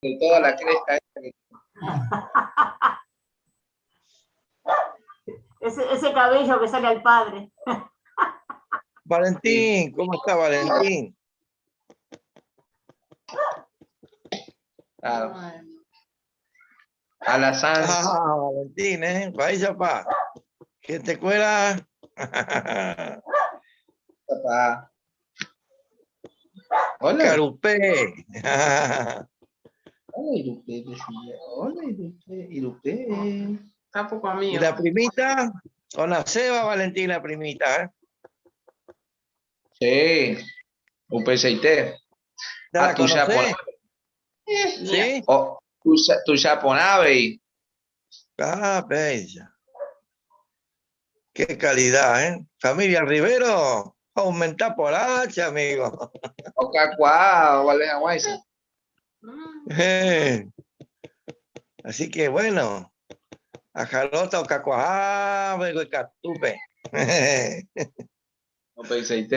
De toda la cresta esta que- Ese cabello que sale al padre. Valentín, ¿cómo está Valentín? Claro. A la Sans. Ah, Valentín, ¿eh? Vaya, pa. Que te cuela. Papá. Hola. Carupé. Hola, Irupé, decía. Hola, Irupé. Irupé. Está poco ¿Y amigo. la primita? Con la ceba, Valentín, la primita, ¿eh? Sí. UPCIT. ¿Ya Ah, la tu conocés? ¿Sí? Oh, tu Japonave. Ah, bella. Qué calidad, ¿eh? Familia Rivero, aumenta por H, amigo. O Cacuá, o Valeria Guaysa. Así que bueno, a Jalota o Cacuá, vengo y Catupe. O PCIT.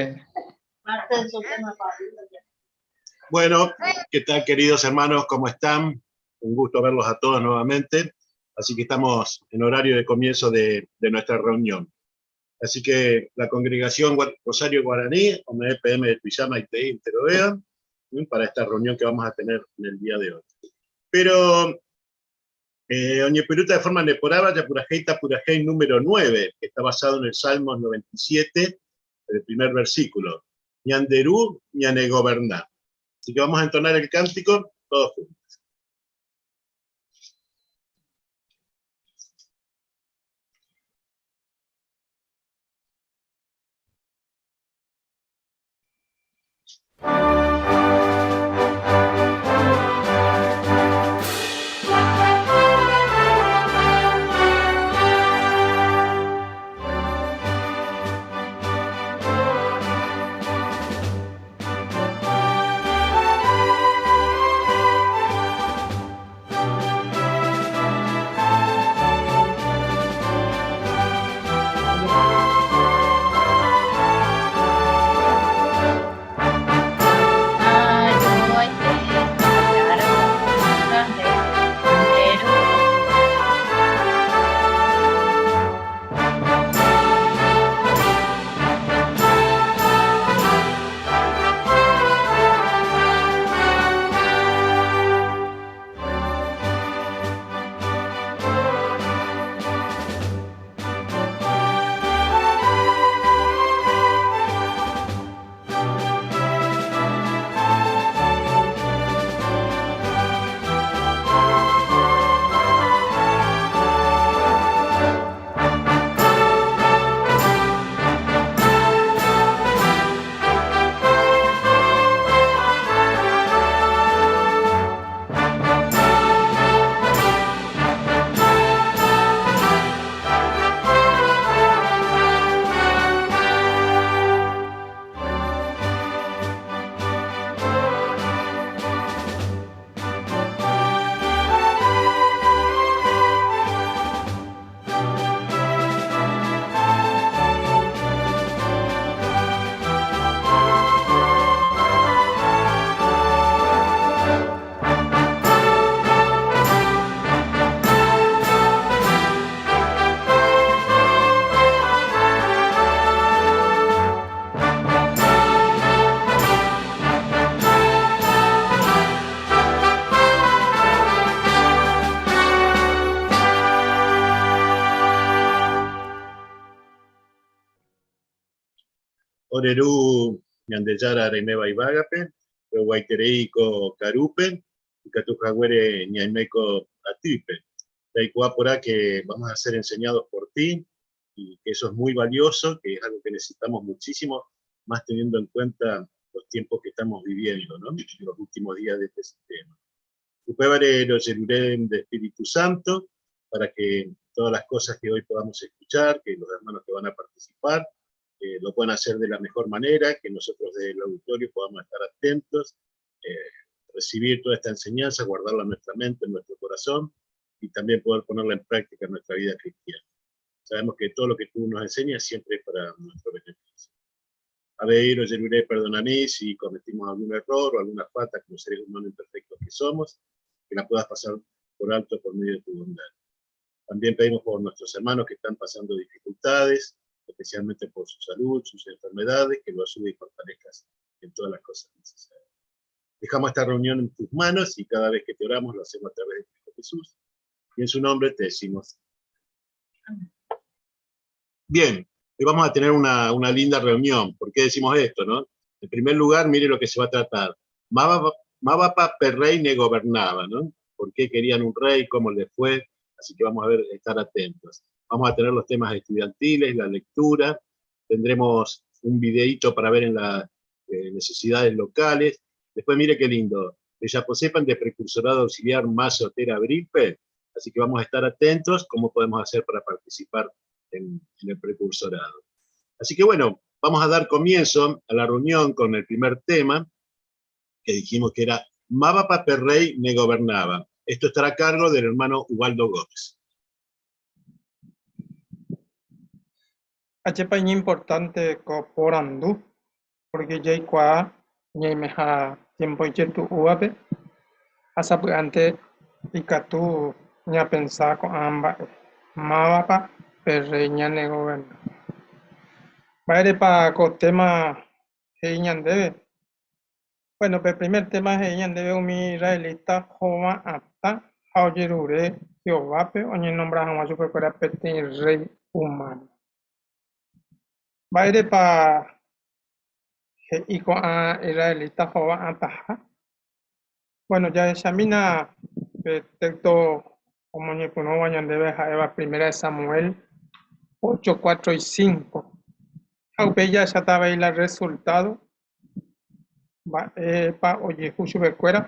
Bueno, ¿qué tal, queridos hermanos? ¿Cómo están? Un gusto verlos a todos nuevamente. Así que estamos en horario de comienzo de nuestra reunión. Así que la congregación Rosario Guaraní, OMPM de Tuiyama y TI Interovea, para esta reunión que vamos a tener en el día de hoy. Pero Oñeperuta de forma neporaba, Yapurajeita Purajei número 9, que está basado en el Salmo 97, el primer versículo. Ñanderú, ñanegoberná. Así que vamos a entonar el cántico todos juntos. Orerú, Ñandeyara, Areneva y Vágape, Guaitereico, Carupe, y Catujaguere, Ñaimeco, Atipe. Taikuápora, que vamos a ser enseñados por ti, y que eso es muy valioso, que es algo que necesitamos muchísimo, más teniendo en cuenta los tiempos que estamos viviendo, ¿no? En los últimos días de este sistema. Upévare lo yerurén de Espíritu Santo, para que todas las cosas que hoy podamos escuchar, que los hermanos que van a participar, lo puedan hacer de la mejor manera, que nosotros desde el auditorio podamos estar atentos, recibir toda esta enseñanza, guardarla en nuestra mente, en nuestro corazón, y también poder ponerla en práctica en nuestra vida cristiana. Sabemos que todo lo que tú nos enseñas siempre es para nuestro beneficio. A ver, Oyeruré, perdona a mí si cometimos algún error o alguna falta como seres humanos imperfectos que somos. que la puedas pasar por alto por medio de tu bondad. También pedimos por nuestros hermanos que están pasando dificultades, especialmente por su salud, sus enfermedades, que lo ayude y fortalezcas en todas las cosas necesarias. Dejamos esta reunión en tus manos y cada vez que te oramos lo hacemos a través de Cristo Jesús. Y en su nombre te decimos. Bien, hoy vamos a tener una, una linda reunión. ¿Por qué decimos esto, no? En primer lugar, mire lo que se va a tratar. Mávapa pe rey ne gobernaba, ¿no? ¿Por qué querían un rey? ¿Cómo les fue? Así que vamos a ver, estar atentos. Vamos a tener los temas estudiantiles, la lectura, tendremos un videíto para ver en las eh, necesidades locales. Después mire qué lindo, sepan de precursorado auxiliar más Otera Bripe, así que vamos a estar atentos cómo podemos hacer para participar en, en el precursorado. Así que bueno, vamos a dar comienzo a la reunión con el primer tema, que dijimos que era Mávapa pe rey ne gobernaba. Esto estará a cargo del hermano Ubaldo Gómez. Ajépa iñimportánte ko porandu, pórke jaikuaa ñaimeha tiémpo ijetu'úvape ha sapy'ánte ikatu ñapensa ko'ã mba'e, mávapa pe rréi ñanegoverna. Mba'érepa ko téma he'i ñandéve? Bueno, pe primer téma he'i ñandéve umi israelita hova'atã ha ojerure Jehovápe oñenombra hag̃ua chupekuéra peteĩ rréi umáno. Mba'érepa he'i ko'ã israelita hova'atãha? Bueno, jahechamína pe téxto omoñepyrũva ñandéve ha'éva Primera de Samuel 8, 4 y 5. Ha upéi jahecháta avei la rresultádo mba'épa ojehu chupekuéra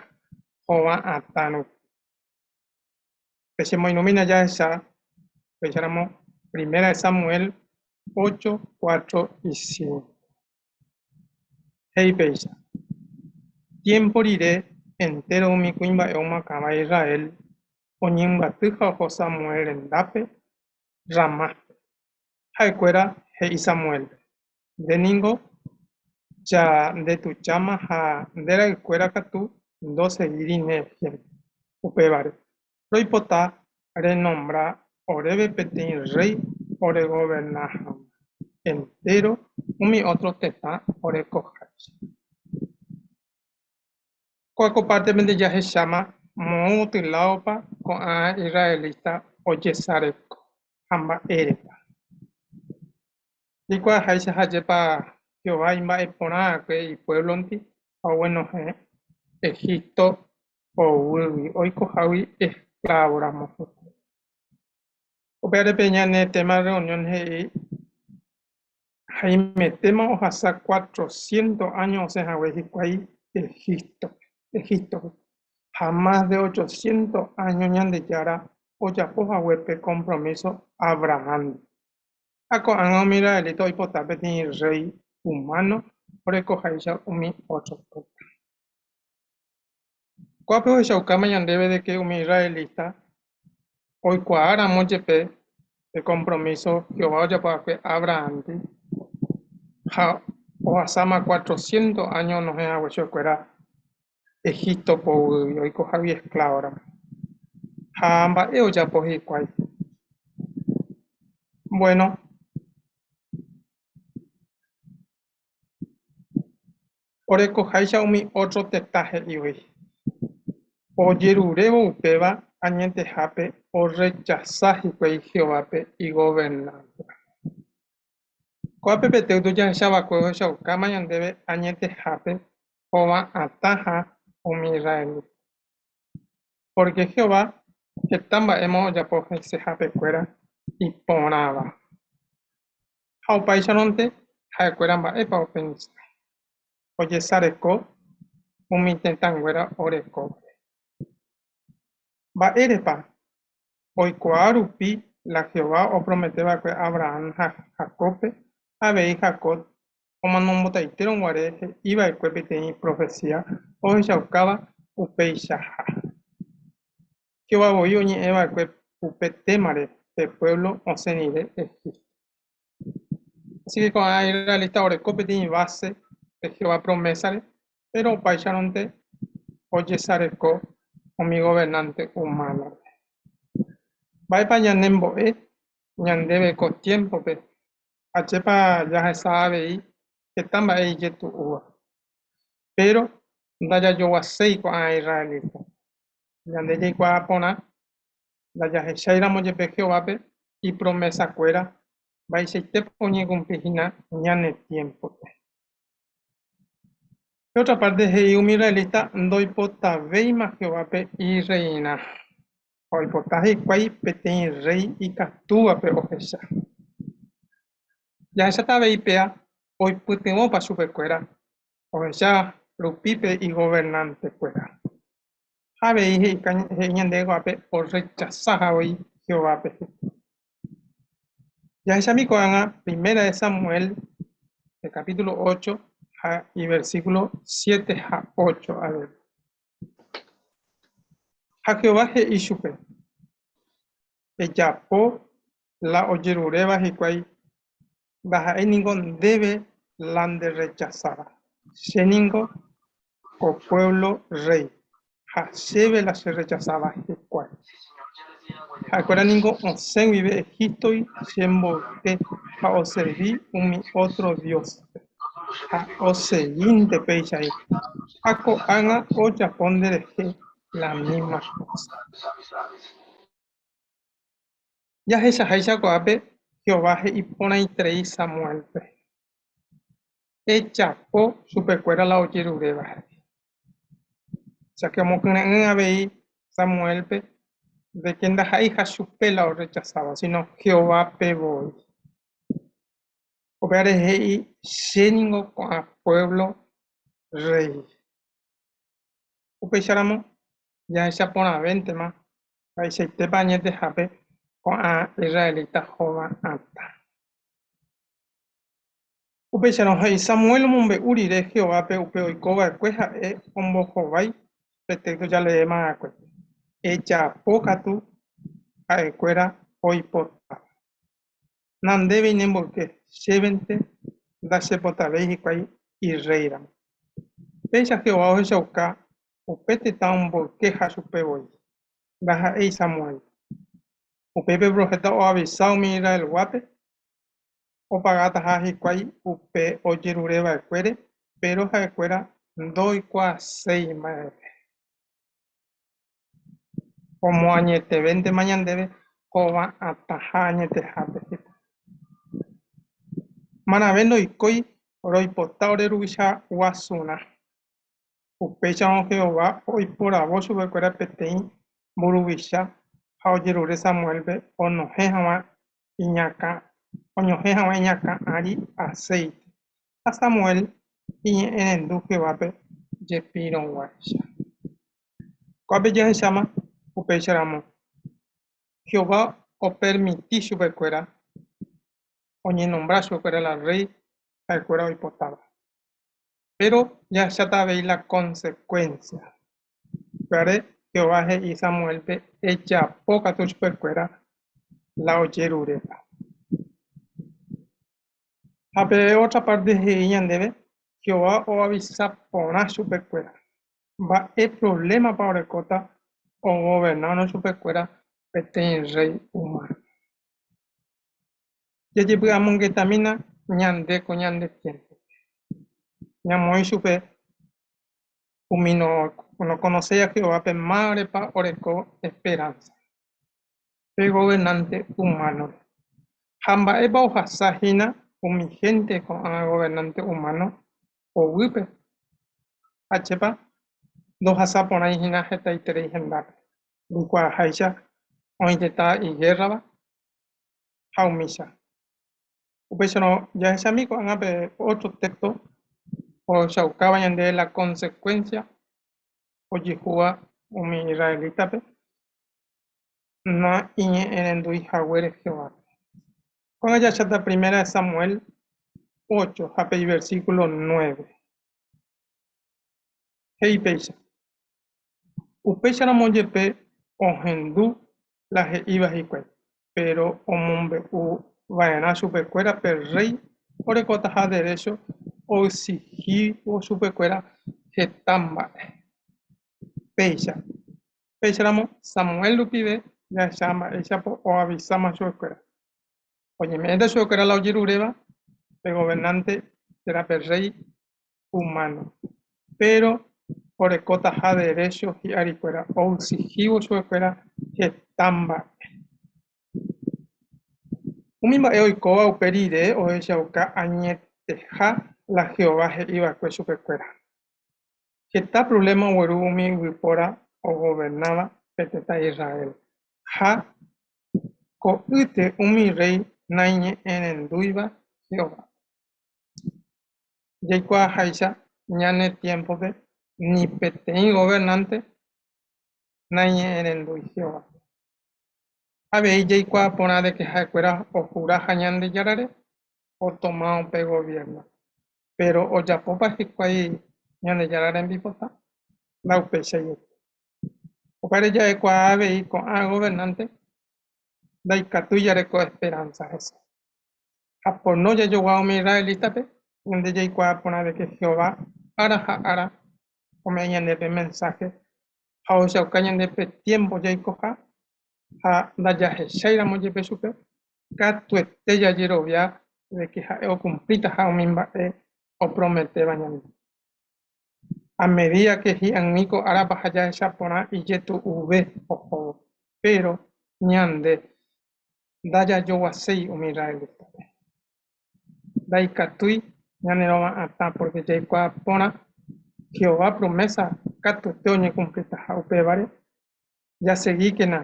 hova'atã rupi. Pe chemoirũmína jahecha upéicharamo Primera de Samuel 8, 4 y 5. He'i péicha, Tiémpo rire, entéro umi kuimba'e omoakãva Israel oñembyaty ha oho Samuel rendápe Ramápe. Ha'ekuéra he'i Samuélpe, Nde ningo ja ndetuicháma ha nde ra'ykuéra katu ndosegíri ne ehémplo. Upévare, roipota renombra oréve peteĩ rréi oregoverna hag̃ua, entéro umi ótro tetã orekoháicha. Kóa ko pártepente jahecháma moõ tyláopa ko'ã israelita ojesareko ha mba'érepa. Jaikuaaháicha ha'épa Jehová imba'eporã va'ekue ipuévlonte ha oguenohẽ Egipto poguýgui oikohágui esklávoramo hikuái. Upévare pe ñane téma rreunión he'i haimetéma ohasa cuatrocientos áño osẽ hague hikuái Egíptope, Egíptogui, ha mas de ochocientos áño Ñandejára ojapo hague pe kompromíso Abrahán-ndi. Ha ko'ág̃a umi israelita oipota peteĩ rréi umáno orekoháicha umi ótro tetã. Ko'ápe ohechaukáma ñandéve de ke umi israelita oikuaáramo jepe pe kompromíso Jehová ojapo va'ekue Abrahánndi, ha ohasáma cuatrocientos áño onohẽ hague chupekuéra Egipto poguýgui oikohágui esklávoramo. Ha mba'e ojapo hikuái? Buéno. Orekoháicha umi ótro tetã he'ígui, ojerurévo upéva añetehápe orrechasa hikuái Jehovápe igovernánteramo. Ko'ápe pe téyto jahecha va'ekue ohechaukáma ñandéve añetehápe hova'atãha umi israelita. Pórke Jehová heta mba'éma ojapo hesehapekuéra iporãva. Ha opáicharõnte ha'ekuéra mba'épa opensa, ojesareko umi tetãnguéra orekóvare. Mba'érepa oikuaa rupi la Jehová opromete va'ekue Abrahán ha Jacóbpe, avei Jacob omanombotaitérõ guare he'i va'ekue peteĩ profesía ohechaukáva upeichaha. Jehová voi oñe'ẽ va'ekue upe témare pe puévlo osẽ rire Egíptogui. Así ke ko'ã israelita oreko peteĩ váse pe Jehová promésare, péro opáicharõnte ojesareko. umi governánte umánope. Mba'épa ñanembo'e ñandéve ko tiémpope? Ajépa jahecha avei heta mba'e ijetu'úva. Péro ndajajoguaséi ko'ã israelita. Ñande jaikuaa porã ndajahecháiramo jepe Jehovápe ipromesakuéra mba'eichaitépa oñekumpli hína ñane tiémpope. Pe ótra párte he'i umi israelita ndoipotavéima Jehovápe irreirã, ha oipota hikuái peteĩ rréi ikatúvape ohecha. Jahecháta avei péa oipytyvõpa chupekuéra ohecha rupi pe igovernantekuéra. Ha avei he'i ñandéve ko'ápe orrechasaha voi Jehovápe. Jahechami ko'ág̃a Primera de Samuel, pe capítulo 8 ha iversíkulo 7 ha 8 avei. Ha Jehová he'i chupe, Ejapo la ojeruréva hikuái, ndaha'éi ningo ndéve la nderrechasáva, che ningo ko puévlo rréi, ha chéve la cherrechasáva hikuái. Ha'ekuéra ningo osẽ guive Egíptogui chemboyke ha oservi umi ótro dióspe, ha osegínte péicha hikuái, ha ko'ág̃a ojapo nderehe la mísma kósa. Jahechaháicha ko'ápe Jehová he'i porãiterei Samuélpe, Ejapo chupekuéra la ojeruréva he'i. Cháke omokyre'ỹ avei Samuélpe de ke ndaha'eiha chupe la orrechasáva, síno Jehovápe voi. Upévare he'i, Che ningo ko'ã puévlo rréi. Upéicharamo jahecha porãvéntema Mba'eichaitépa añetehápe ko'ã israelita hóga atã. Upéicharõ he'i Samuel omombe'u rire Jehovápe upe oiko va'ekue ha'e ombohovái pe téxto jaleéma va'ekue, Ejapo katu ha'ekuéra oipotáva. Nandéve inemboyke, chévente ndachepotavéi hikuái irréiramo. Péicha Jehová ohechauka Upe tetã omboykeha chupe voi, ndaha'éi Samuel. Upéi pe proféta oavisa umi Israelguápe opagataha hikuái upe ojerure va'ekuére, péro ha'ekuéra ndoikuaaséi mba'eve. Omoañetevéntema ñandéve hova'atãha añetehápe hikuái. Marãve ndoikói roipota ore ruvicha guasurã. Upéicharõ Jehová oiporavo chupekuéra peteĩ mburuvicha ha ojerure Samuélpe onohẽ hag̃ua iñakã oñohẽ hag̃ua iñakã ári aséite. Ha Samuel iñe'ẽrendu Jehovápe jepirõguáicha. Ko'ápe jahecháma upéicharamo Jehová opermiti chupekuéra oñenombra chupekuéra la rréi ha'ekuéra oipotáva. Péro jahecháta avei la konsekuénsia. Upévare Jehová he'i Samuélpe, Ejapo katu chupekuéra la ojeruréva. Ha pe ótra párte he'i ñandéve, Jehová oavisa porã chupekuéra. Mba'e provlémapa orekóta ogovernárõ chupekuéra peteĩ rréi umáno? Jajepy'amongetamína ñande ko ñande tiémpope. Ñamoĩ chupe umi nokonoséiva Jehovápe mávarepa oreko esperánsa, pe governánte umánore. Ha mba'épa ohasa hína umi hénte ko'ã governánte umáno poguýpe? Ajépa ndohasaporãi hína hetaiterei hendápe, oikuaaháicha oĩ tetã igérrava ha umícha. Upéicharõ jahechami ko'ág̃a pe ótro téxto ohechaukáva ñandéve la konsekuénsia ojehúva umi israelítape naiñe'ẽrendúi haguére Jehovápe. Ko'ág̃a jahecháta primera de Samuel 8 ha pe iversíkulo 9. He'i péicha, Upéicharamo jepe ohendu la he'íva hikuái, péro omombe'u va'erã chupekuéra pe rréi orekotaha derécho oexihívo chupekuéra heta mba'e. Péicha. Upéicharamo, Samuel rupive jahecha mba'éichapa oavisáma chupekuéra. Oñeme'ẽta chupekuéra la ojeruréva pe governánte térã pe rréi umáno. Péro orekotaha derécho hi'arikuéra oexihívo chupekuéra heta mba'e. Umi mba'e oikóva upe rire ohechauka añeteha la Jehová he'i va'ekue chupekuéra. Heta provléma ogueru umi yvypóra ogovernáva pe tetã Israel, ha ko'ýte umi rréi naiñe'ẽrendúiva Jehovápe. Jaikuaaháicha ñane tiémpope ni peteĩ governánte naiñe'ẽrendúi Jehovápe. Avei jaikuaa porã de ke ha'ekuéra ohuraha Ñandejárare otomávo pe goviérno. Péro ojapópa hikuái Ñandejára rembipota? Ndaupeichaiete. Upévare ja'ekuaa avei ko'ã governánte ndaikatúi jareko esperánsa hese. Ha pono jajogua umi israelítape, ñande jaikuaa porã de ke Jehová ára ha ára ome'ẽ ñandéve pe mensáhe ha ohechauka ñande pe tiémpo jaikoha ha ndajahecháiramo jepe chupe, katuete jajerovia de ke ha'e okumplitaha umi mba'e oprometéva ñandéve. A medída ke hi'ag̃ui ko ára paha jahecha porã ijetu'uve ohóvo, péro ñande ndajajoguaséi umi israelítape. Ndaikatúi ñanerova'atã pórke jaikuaa porã Jehová promésa katuete oñekumplitaha. Upévare, jasegíkena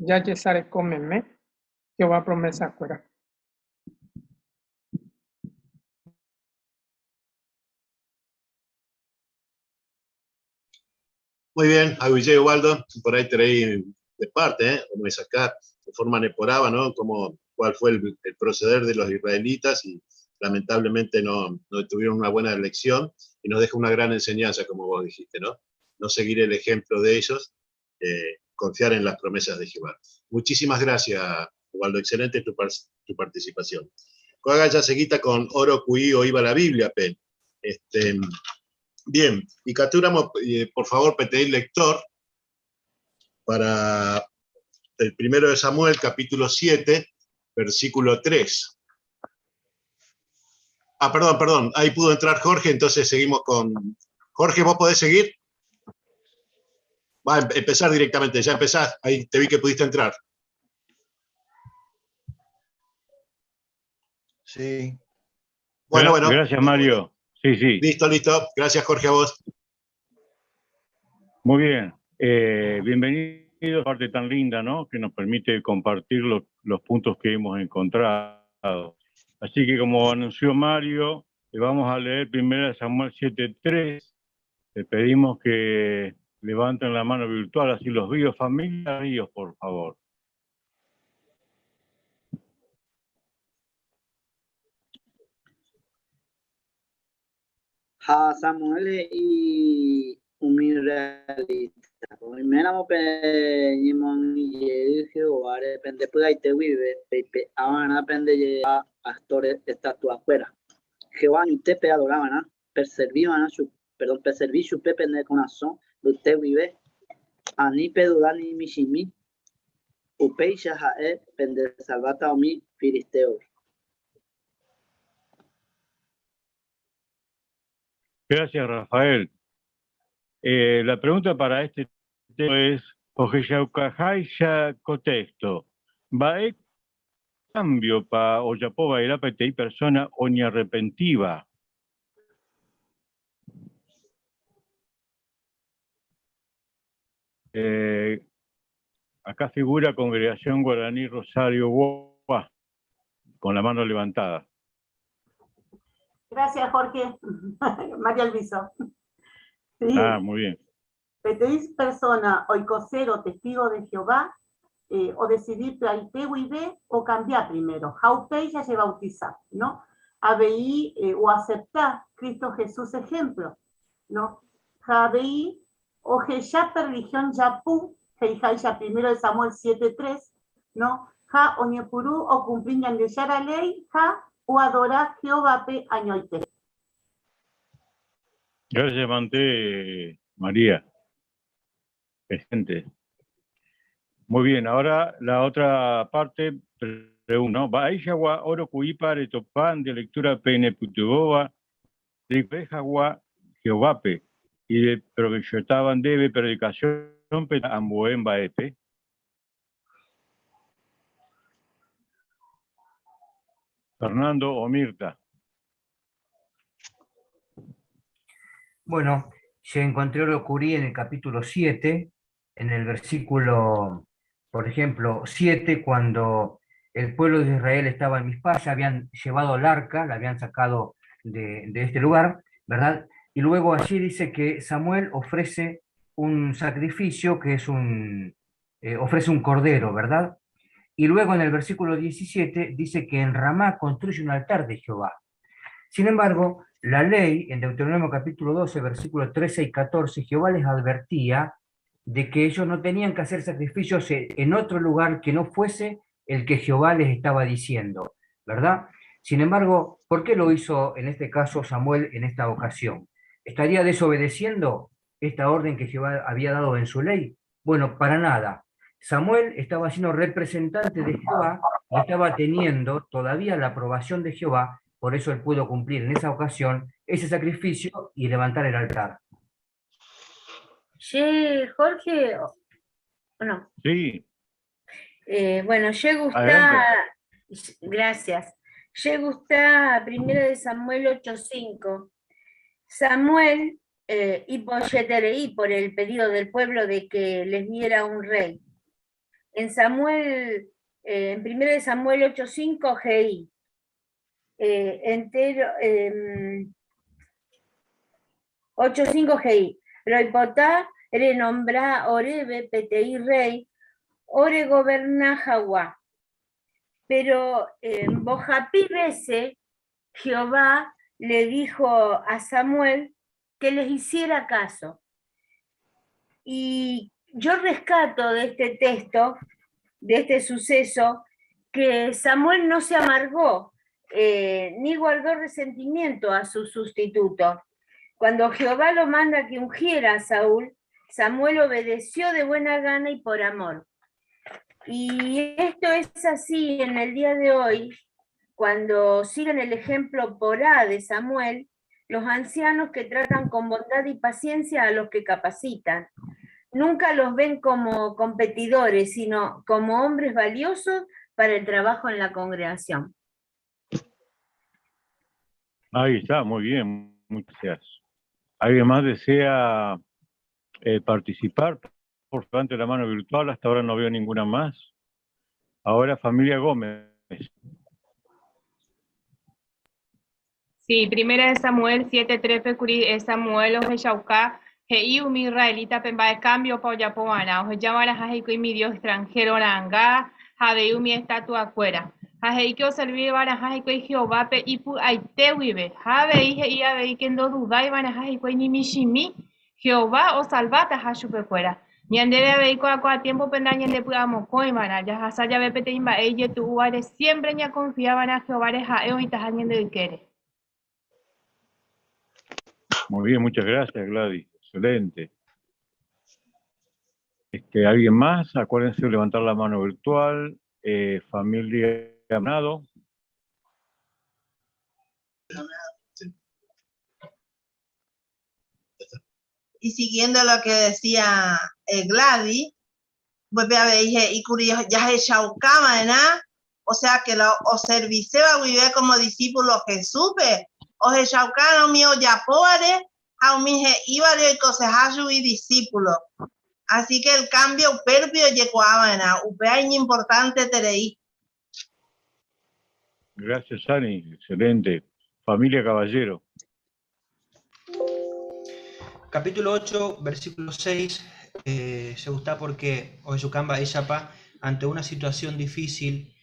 jajesareko meme Jehová promesakuéra. Muy bien, Aguille Ubaldo, por ahí traí de parte, ¿eh? como es acá, de forma neporaba, ¿no? Como, cuál fue el, proceder de los israelitas y lamentablemente no, no tuvieron una buena elección y nos deja una gran enseñanza, como vos dijiste, ¿no? No seguir el ejemplo de ellos, eh, confiar en las promesas de Jehová. Muchísimas gracias, Ubaldo, excelente tu, tu participación. Ko'ág̃a jaseguita con Oro Cuí o iba la Biblia, pe. Este, bien, ikatúramo, eh, por favor, peteĩ lector para el primero de Samuel, capítulo 7, versículo 3. Ah, perdón, perdón, ahí pudo entrar Jorge, entonces seguimos con... Jorge, ¿vos podés seguir? Va a empezar directamente, ya empezás, ahí te vi que pudiste entrar. Sí. Bueno, bueno. Gracias, Mario. Sí, sí. Listo, listo. Gracias, Jorge, a vos. Muy bien. Eh, bienvenido a parte tan linda, ¿no? Que nos permite compartir los puntos que hemos encontrado. Así que, como anunció Mario, le vamos a leer primero Samuel 7.3. Le pedimos que levanten la mano virtual, así los vio. Familia Ríos, por favor. Ha Samuel he'i umi israelítape, Oiméramo pe ñemoag̃uijey Jehováre pende py'aite guive, peipe'a va'erã pende je'a Astore estatuakuéra. Jehová añoite peadora va'erã, peservi va'erã chupe, perdón, peservi chupe pene korasõ mbyte guive, ani peduda ni michĩmi, upéicha ha'e pendesalváta umi filistéogui. Gracias, Rafael. Eh, la pregunta para este tema es, ohechaukaháicha ko texto, mba'e cambio-pa ojapova'erã peteĩ persona oñearrepentíva? Eh, acá figura Congregación Guaraní Rosario Guá, con la mano levantada. Gracias, Jorge. María Alviso. Sí. Ah, muy bien. Peteĩ persona oikosérõ testigo de Jehová, eh, odecidi pya'ite guive okambia primero, ha upéi jajebautiza, no? Avei eh, oacepta Cristo Jesús ejemplo, no? Ha avei oheja pe religión japu, he'iháicha primero de Samuel 7:3, no? Ha oñepyrũ okumpli Ñandejára léi ha oadora Jehovápe añoite. Gracias, Mante María. Presente. Muy bien, ahora la otra parte, pregunto, Mba'eichagua oro ku'ípa retopa nde lectura penepytyvõva reikuaave Jehovápe ideprovechotava ndéve predicaciónpe ambue mba'épe? Fernando o Mirta. Bueno, se encontré oro curí en el capítulo 7, en el versículo, por ejemplo, 7, cuando el pueblo de Israel estaba en Mizpá, ya habían llevado el arca, la habían sacado de este lugar, ¿verdad? Y luego allí dice que Samuel ofrece un sacrificio que es ofrece un cordero, ¿verdad? Y luego en el versículo 17 dice que en Ramá construye un altar de Jehová. Sin embargo, la ley, en Deuteronomio capítulo 12, versículos 13 y 14, Jehová les advertía de que ellos no tenían que hacer sacrificios en otro lugar que no fuese el que Jehová les estaba diciendo, ¿verdad? Sin embargo, ¿por qué lo hizo en este caso Samuel en esta ocasión? ¿Estaría desobedeciendo esta orden que Jehová había dado en su ley? Bueno, para nada. Samuel estaba siendo representante de Jehová y estaba teniendo todavía la aprobación de Jehová, por eso él pudo cumplir en esa ocasión ese sacrificio y levantar el altar. Sí, Jorge, ¿o no? Sí. Bueno, llega usted, gracias. Llega usted primero de Samuel 8:5. Samuel y por el pedido del pueblo de que les diera un rey. En en primero de Samuel 8:5, GI. Entero, 8:5 GI. Roipotá renombra Orebe, peteĩ rey, ore goberna hag̃ua. Pero en mbohapy vece, Jehová le dijo a Samuel que les hiciera caso. Y yo rescato de este texto, de este suceso, que Samuel no se amargó, ni guardó resentimiento a su sustituto. Cuando Jehová lo manda que ungiera a Saúl, Samuel obedeció de buena gana y por amor. Y esto es así en el día de hoy, cuando siguen el ejemplo por A de Samuel, los ancianos que tratan con bondad y paciencia a los que capacitan. Nunca los ven como competidores, sino como hombres valiosos para el trabajo en la congregación. Ahí está, muy bien, muchas gracias. ¿Alguien más desea participar? Por favor, la mano virtual, hasta ahora no veo ninguna más. Ahora, familia Gómez. Sí, primera de Samuel 7:3 pekuri Samuel ohechauka he'i umi israelita pe mba'e cambio pa ojapova'erã ohejava'erãha hikuái umi dios extranjero ra'anga ha avei umi estatuakuéra ha he'i que oserviva'erãha hikuái Jehovápe ipy'aite guive ha avei he'i avei que ndodudaiva'erãha hikuái ni michĩmi Jehová osalvátaha chupekuéra. Ñandéve avei ko'ã tiempope ndañandepy'amokõiva'erã jahasa jave peteĩ mba'e ijetu'úvare siempre ñaconfiava'erã Jehováre ha'e oĩtaha ñande ykére. Muy bien, muchas gracias, Gladys. Excelente. ¿Alguien más? Acuérdense de levantar la mano virtual. Familia Amado. Y siguiendo lo que decía Gladys, vuelve a ver, y ya ¿verdad? O sea que lo oserviseba vive como discípulo Jesús, ohechauka umi ojapóvare, ha umi he'ívare oikoseha y discípulo. Así que el cambio upérupio ojekuaava'erã, upéva importante terei. Gracias, Ani, excelente. Familia Caballero. Capítulo 8, versículo 6, se gusta porque ohechauka mba'éichapa, ante una situación difícil,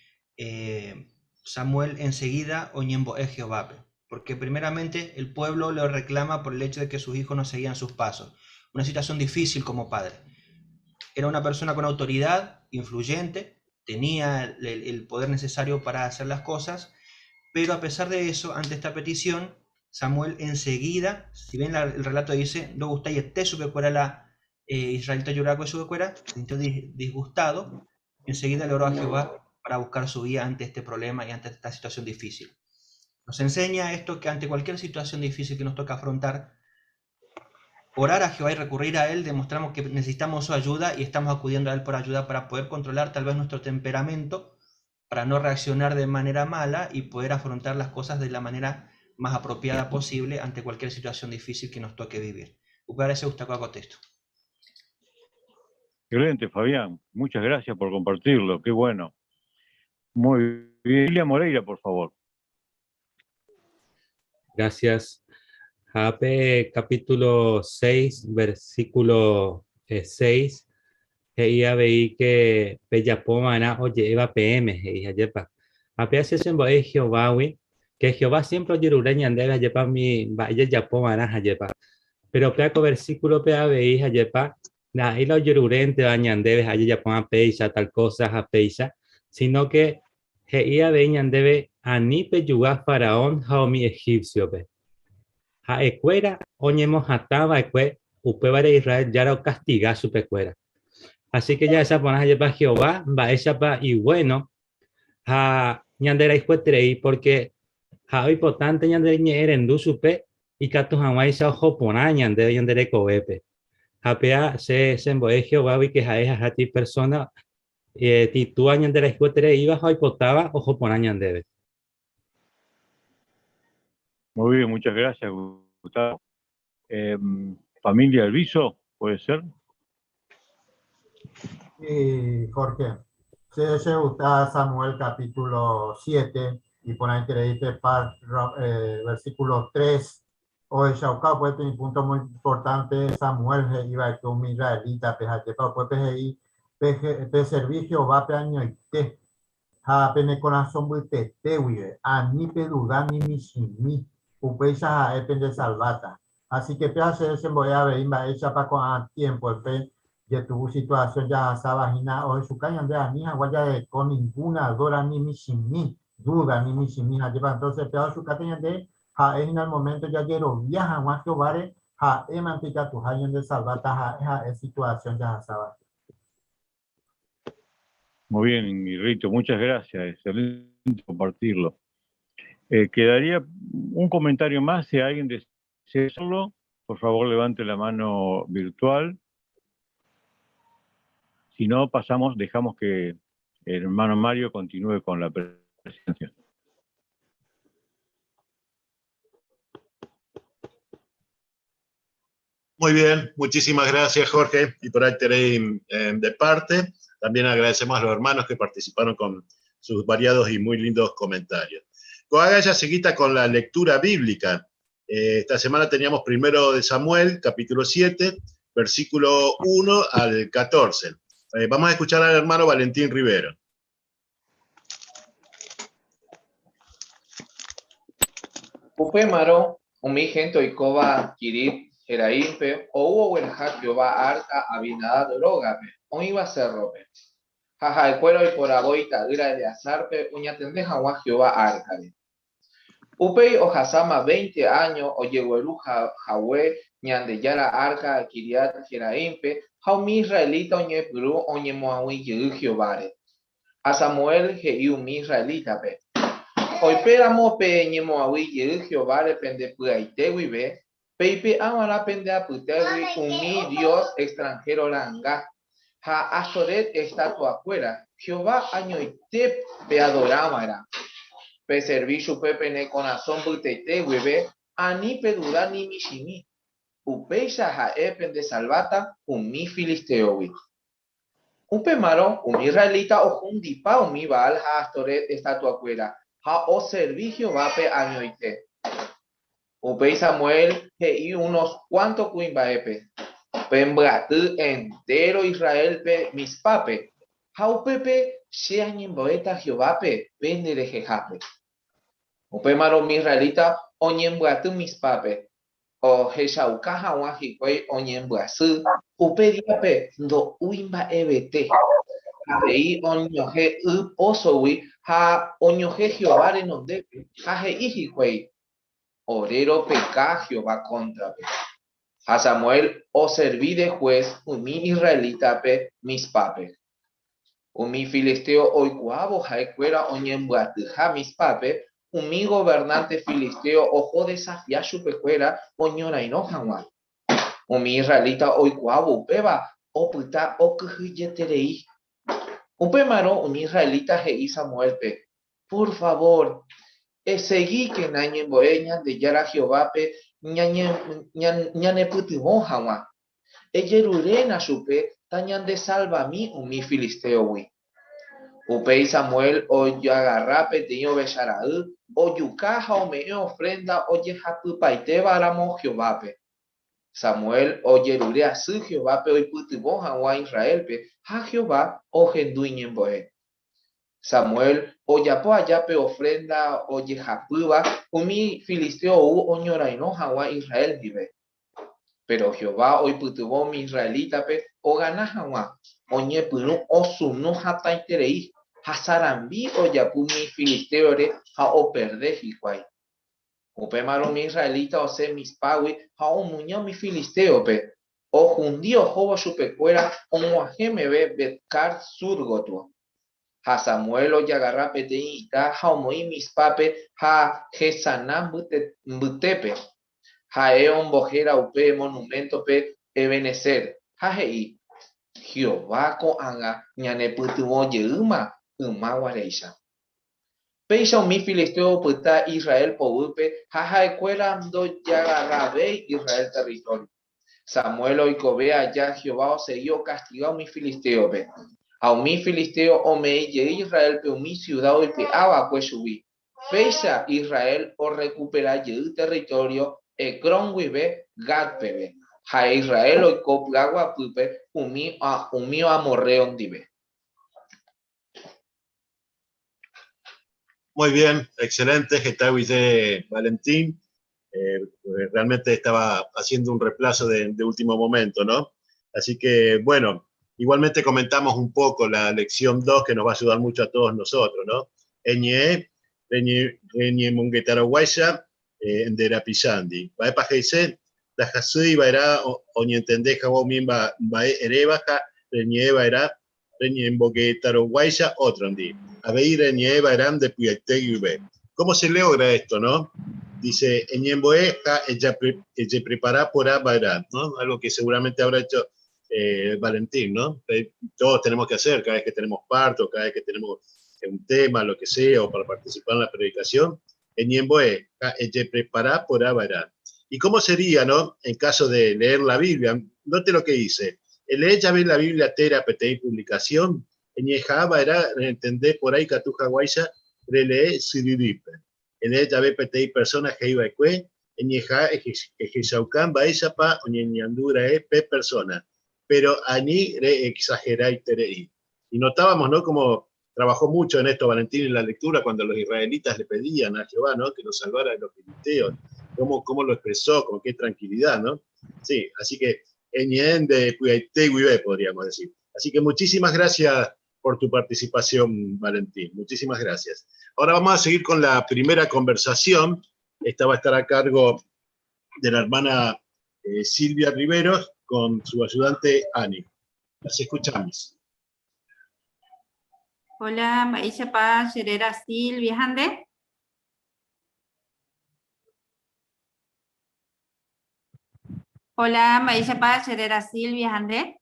Samuel enseguida oñembo'e Jehovápe, porque primeramente el pueblo le reclama por el hecho de que sus hijos no seguían sus pasos. Una situación difícil como padre. Era una persona con autoridad, influyente, tenía el poder necesario para hacer las cosas, pero a pesar de eso, ante esta petición, Samuel enseguida, si bien el relato dice, no gusta y este supe cuál era Israelita ojerure chupekuéra, se sintió disgustado y enseguida le oró a Jehová para buscar su guía ante este problema y ante esta situación difícil. Nos enseña esto que ante cualquier situación difícil que nos toca afrontar, orar a Jehová y recurrir a Él, demostramos que necesitamos su ayuda y estamos acudiendo a Él por ayuda para poder controlar tal vez nuestro temperamento, para no reaccionar de manera mala y poder afrontar las cosas de la manera más apropiada posible ante cualquier situación difícil que nos toque vivir. Upévare che gusta ko texto. Excelente, Fabián. Muchas gracias por compartirlo. Qué bueno. Muy bien. Lilia Moreira, por favor. Gracias. Jape capítulo 6, versículo 6. He'i avei ke pejapo va'erã oje'éva peẽme, he'i hajépa. Ha pe che chembo'e Jehovágui, ke Jehová siémpre ojerure ñandéve hajépa umi mba'e jajapo va'erã hajépa. Péro upéva ko versíkulope avei hajépa ndaha'éi la ojerurénteva ñandéve ha jajapo'ã péicha tal kósa ha péicha, síno ke He'i avei ñandéve ani pejuga faraón ha umi egípciope. Ha'ekuéra oñemohatã va'ekue, upévare Israel Jára okastiga chupekuéra. Así que jahecha porã jepa Jehová mba'éichapa iguéno ha ñanderayhueterei pórke ha'e oipotánte ñaneñe'ẽrendu chupe ikatu hag̃uáicha oho porã ñandéve ñande rekovépe. Ha péa che chembo'e Jehovágui ke ha'e ha'éti persóna Itúa ñanderayhuetereíva ha oipotáva oho porã ñandéve. Muy bien, muchas gracias, Gustavo. Eh, familia Elviso, ¿puede ser? Sí, Jorge. Che che gusta Samuel capítulo 7 y por ahí te par, eh, versículo 3 Ohechauka upe peteĩ punto muy importante Samuel he'i va'ekue umi israelítape ha ajépa upépe he'i, Peservi Jehovápe añoite ha pene korasõ mbytete guive, ani peduda ni michĩmi, upéicha ha'e pendesalváta. Así que péva chéve chembo'e avei mba'éichapa ko'ã tiémpope jetu'u situasión jahasáva hína ohechuka ñande ani hag̃ua jareko ninguna dóra ni michĩmi, duda ni michĩmi ha ajépa entonces péva ohechukáta ñande Ha'e hína el moménto jajerovia hag̃ua Jehováre, ha'émante ikatuha ñandesalva taha'e ha'e situasión jahasáva. Muy bien, Rito, muchas gracias. Excelente compartirlo. Eh, quedaría un comentario más, si alguien desea hacerlo, por favor levante la mano virtual. Si no, pasamos, dejamos que el hermano Mario continúe con la presentación. Muy bien, muchísimas gracias Jorge y por ahí tenéis eh, de parte. También agradecemos a los hermanos que participaron con sus variados y muy lindos comentarios. Ko'ág̃a jaseguíta con la lectura bíblica. Eh, esta semana teníamos primero de Samuel, capítulo 7, versículo 1 al 14. Eh, vamos a escuchar al hermano Valentín Rivero. Upémarõ umi hénte oikóva Quirit Jeraímpe ou ogueraha Jehová árka Abinadab rógape, oĩva sérrope. Ha ha'ekuéra oiporavo ita'ýra Eleazárpe oñatende hag̃ua Jehová árkare. Upéi ohasáma veinte áño ojegueru hague Ñandejára árka Quiriat-Jeraímpe ha umi israelita oñepyrũ oñemoag̃ui jey Jehováre. Ha Samuel he'i umi israelítape, Oipéramo pe ñemoag̃ui jey Jehováre pende py'aite guive, peipe'a va'erã pende apytégui umi dios extranhéro ra'anga ha Astoret estatuakuéra, Jehová añoite peadora va'erã. Peservi chupe pene korasõ mbytete guive, ani peduda ni michĩmi. Upéicha ha'e pendesalváta umi filistéogui. Upémarõ umi israelita ohundipa umi Baal ha Astoret estatuakuéra ha oservi Jehovápe añoite. Upéi Samuel he'i unos kuánto kuimba'épe, Pembyaty entéro Israélpe Mizpápe, ha upépe che añembo'éta Jehovápe pende rehehápe. Upémarõ umi israelita oñembyaty Mizpápe, Ohechauka hag̃ua hikuái oñembyasy, upe díape ndo'úi mba'evete. Avei oñohẽ y pósogui ha oñohẽ Jehová renondépe, ha he'i hikuái, Ore ropeka Jehová kóntrape. Ha Samuel oservi de hués umi israelítape Mizpápe. Umi filisteo oikuaávo ha'ekuéra oñembyatyha Mizpápe, umi governánte filisteo oho desafia chupekuéra oñorairõ hag̃ua. Umi israelita oikuaávo upéva opyta okyhyjeterei. Upémarõ umi israelita he'i Samuélpe, Por favór, esegíkena eñembo'e Ñandejára Jehovápe ñanepytyvõ hag̃ua. Ejeruréna chupe tañandesalvami umi filistéogui. Upéi Samuel ojagarra peteĩ ovecha ra'y, ojuka ha ome'ẽ ofrénda ojehapypaitévaramo Jehovápe. Samuel ojerure asy Jehovápe oipytyvõ hag̃ua Israélpe ha Jehová ohendu iñembo'e. Samuel ojapo aja pe ofrénda ojehapýva, umi filisteo ou oñorairõ hag̃ua Israel ndive. Péro Jehová oipytyvõ umi israelítape ogana hag̃ua, oñepyrũ osunu hatãiterei ha sarambi ojapu umi filistéore ha operde hikuái. Upémarõ umi israelita osẽ Mizpágui ha omuña umi filistéope, ohundi ohóvo chupekuéra og̃uahẽ meve Bet-Car sur gotyo. Ha Samuel ojagarra peteĩ ita ha omoĩ Mizpápe ha Jesaná mbytépe. Ha'e ombohéra upe monuméntope Ebenezer, ha he'i, Jehová ko'ág̃a ñanepytyvõ jeýma yma guaréicha. Péicha umi filisteo opyta Israel poguýpe ha ha'ekuéra ndojagarravéi Israel território. Samuel oikove aja Jehová osegi okastiga umi filistéope. Ha umi filisteo ome'ẽ jey Israélpe umi siuda oipe'a va'ekue chugui. Péicha Israel orrekupera jey território Ecrón guive Gat peve, ha Israel oiko py'aguapýpe umi amorreo ndive. Muy bien, excelente, Getaguille Valentín. Eh, realmente estaba haciendo un reemplazo de, último momento, ¿no? Así que, bueno, igualmente comentamos un poco la lección 2 que nos va a ayudar mucho a todos nosotros, ¿no? Eñe, reñe munguetaraguaya, eh, nderapichándi. Mba'épa he'ise? Ndahasýi va'erã oñentende hag̃ua umi mba'e eréva ha reñe'ẽ va'erã reñemboguetaroguáicha ótrondi. Avei reñe'ẽ va'erã nde py'aite guive. Cómo se logra esto, no? Dice, eñembo'e ha ejeprepara porã va'erã, ¿no? Algo que seguramente habrá hecho eh, Valentín, ¿no? Todos tenemos que hacer cada vez que tenemos parto, cada vez que tenemos un tema, lo que sea, o para participar en la predicación, eñembo'e ha ejeprepara porã va'erã. ¿Y cómo sería, no? En caso de leer la Biblia, note lo que dice. Elee jave la Biblia térã peteĩ publicación, eñeha'ã va'erã rentende porã ikatu haguáicha relee syryrýpe. Elee jave peteĩ persona he'i va'ekue, eñeha'ã ehechauka mba'éichapa oñeñandu ra'e pe persona, péro ani reexageraiterei. Y notábamos, ¿no?, como trabajó mucho en esto Valentín en la lectura cuando los israelitas le pedían a Jehová, ¿no?, que los salvara de los filisteos, cómo, cómo lo expresó, con qué tranquilidad, ¿no? Sí, así que de podríamos decir. Así que muchísimas gracias por tu participación, Valentín. Muchísimas gracias. Ahora vamos a seguir con la primera conversación. Esta va a estar a cargo de la hermana eh, Silvia Riveros con su ayudante Ani. Las escuchamos. Hola, mba'éichapa che réra Silvia ha nde? Hola, mba'éichapa che réra Silvia ha nde?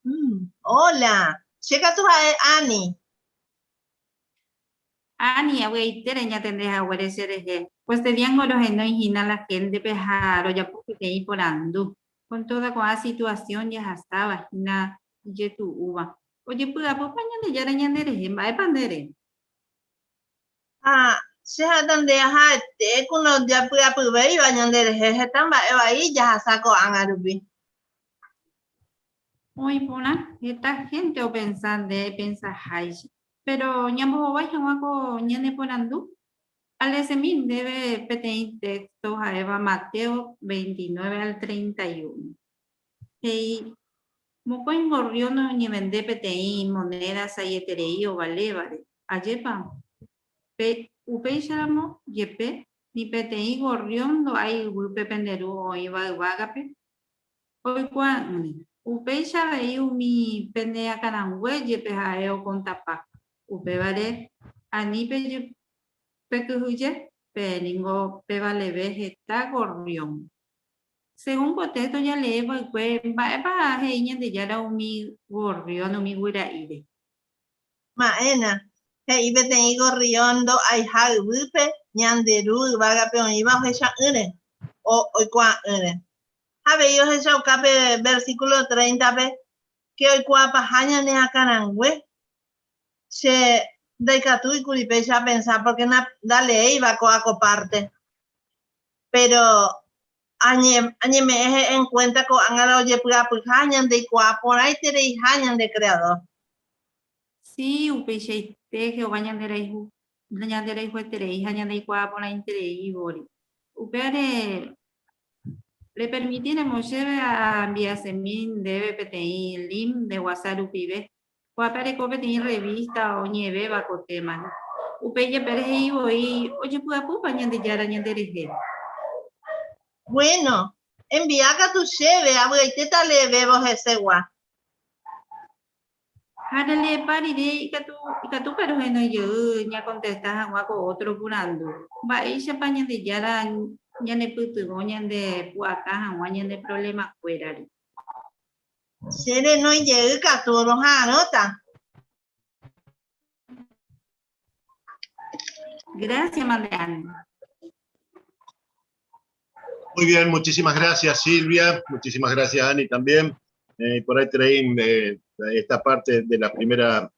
Mm, hola, che katu ha'e Ani. Ani, avy'aite reñatende haguére che rehe. Pues te diango rohenói hína la héntepe ha rojapo peteĩ porandu. Con toda ko'ã situación jahasáva hína ijetu'úva. Ojepy'apýpa Ñandejára ñanderehe, mba'épa nde ere? Ha che ha'éta nde ha'ete ku ndojepy'apyvéiva ñanderehe heta mba'e vai jahasa ko'ág̃a rupi. Oĩ porã, heta hénte opensa nde epensaháicha. Péro ñambohovái hag̃ua ko ñaneporandu, aleesemi ndéve peteĩ téxto ha'éva Mateo 29 al 31. He'i, Mokõi gorrión oñevende peteĩ monéda sa'ieterei ovalévare. Ajépa? Pe upéicharamo jepe, ni peteĩ gorrión ndo'ái yvýpe pende Ru oĩva yvágape. Oikuaa'ỹre. Upéicha avei umi pene akãrangue jepe ha'e okontapa. Upévare, ani pekyhyje, peẽ ningo pevaleve heta gorrión. Según ko téxto jalee va'ekue, mba'épa he'i Ñandejára umi gorrión, umi guyra'íre? Ma'ẽna, he'i peteĩ gorrión ndo'aiha yvýpe ñande Ru yvágape oĩva ohecha'ỹre, oikuaa'ỹre. Ha avei ohechauka pe versículo 30-pe ke oikuaapaha ñane akãrangue. Che ndaikatúikuri péicha apensa porque ndaleéiva ko'a ko parte. Péro añeme'ẽ en cuenta ko'ág̃a la ojepy'apyha ñandeikuaa porãitereiha ñande Creador. Si, upeichaite Jehová ñanderayhu, ñanderayhueterei ha ñandeikuaa porãiterei vori. Upévare repermitíramo chéve ambiasemi ndéve peteĩ link nde WhatsApp rupive, Ko'ápe areko peteĩ revista oñe'ẽvéva ko témare. Upéi jepe rehe'i voi ojepy'apýpa Ñandejára ñanderehe. Bueno, envia katu chéve, avy'aitéta aleevévo hesegua. Ha releepa rire ikatu, ikatúpa rohenói jey ñakontesta hag̃ua ko ótro porandu, Mba'éichapa Ñandejára ñanepytyvõ ñandepu'aka hag̃ua ñane provlemakuérare? Che renói jey katu roha'arõta. Gracias, Madre Muy bien, muchísimas gracias Silvia, muchísimas gracias Ani también. Eh, por ahí traen eh, esta parte de la primera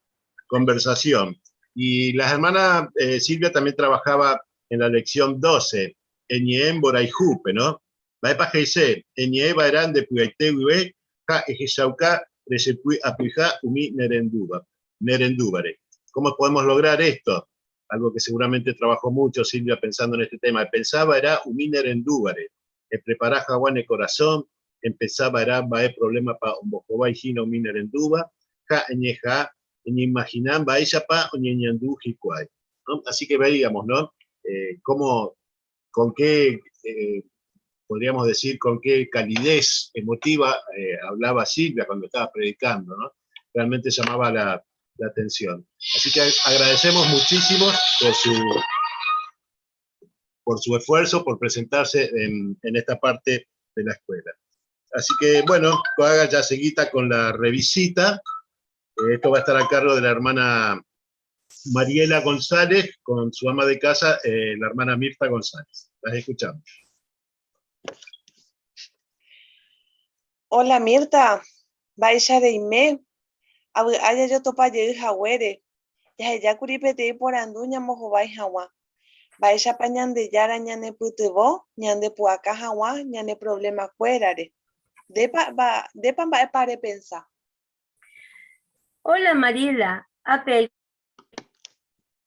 conversación. Y la hermana eh, Silvia también trabajaba en la lección 12, en Boraijupe, ¿no? Mba'épa he'ise, Eñe'ẽ va'erã nde py'aite guive ha ehechauka rejepy'apyha umi nerendúva, nerendúvare. Cómo podemos lograr esto? Algo que seguramente trabajó mucho Silvia pensando en este tema. Epensá va'erã umi nerendúvare, eprepara haguã ne korasõ, empesa va'erã mba'e problema-pa ombohovái hína umi nerendúva ha eñeha'ã eñeimagina mba'éichapa oñeñandu hikuái. ¿No? Así que veíamos, ¿no? Eh, cómo con qué, eh, podríamos decir, con qué calidez emotiva eh, hablaba Silvia cuando estaba predicando, ¿no? Realmente llamaba la, atención. Así que agradecemos muchísimo por su, por su esfuerzo, por presentarse en, esta parte de la escuela. Así que, bueno, haga ya seguita con la revisita. Eh, esto va a estar a cargo de la hermana Mariela González con su ama de casa, eh, la hermana Mirta González. Las escuchamos. Hola Mirta, mba'éicha reime? Avy'a jajotopa jey haguére, jahejákuri peteĩ porandu ñambohovái hag̃ua. Mba'éichapa Ñandejára ñanepytyvõ ñandepu'aka hag̃ua ñane problemakuérare? Ndépa, ndépa mba'épa repensa? Hola Mariela, ápe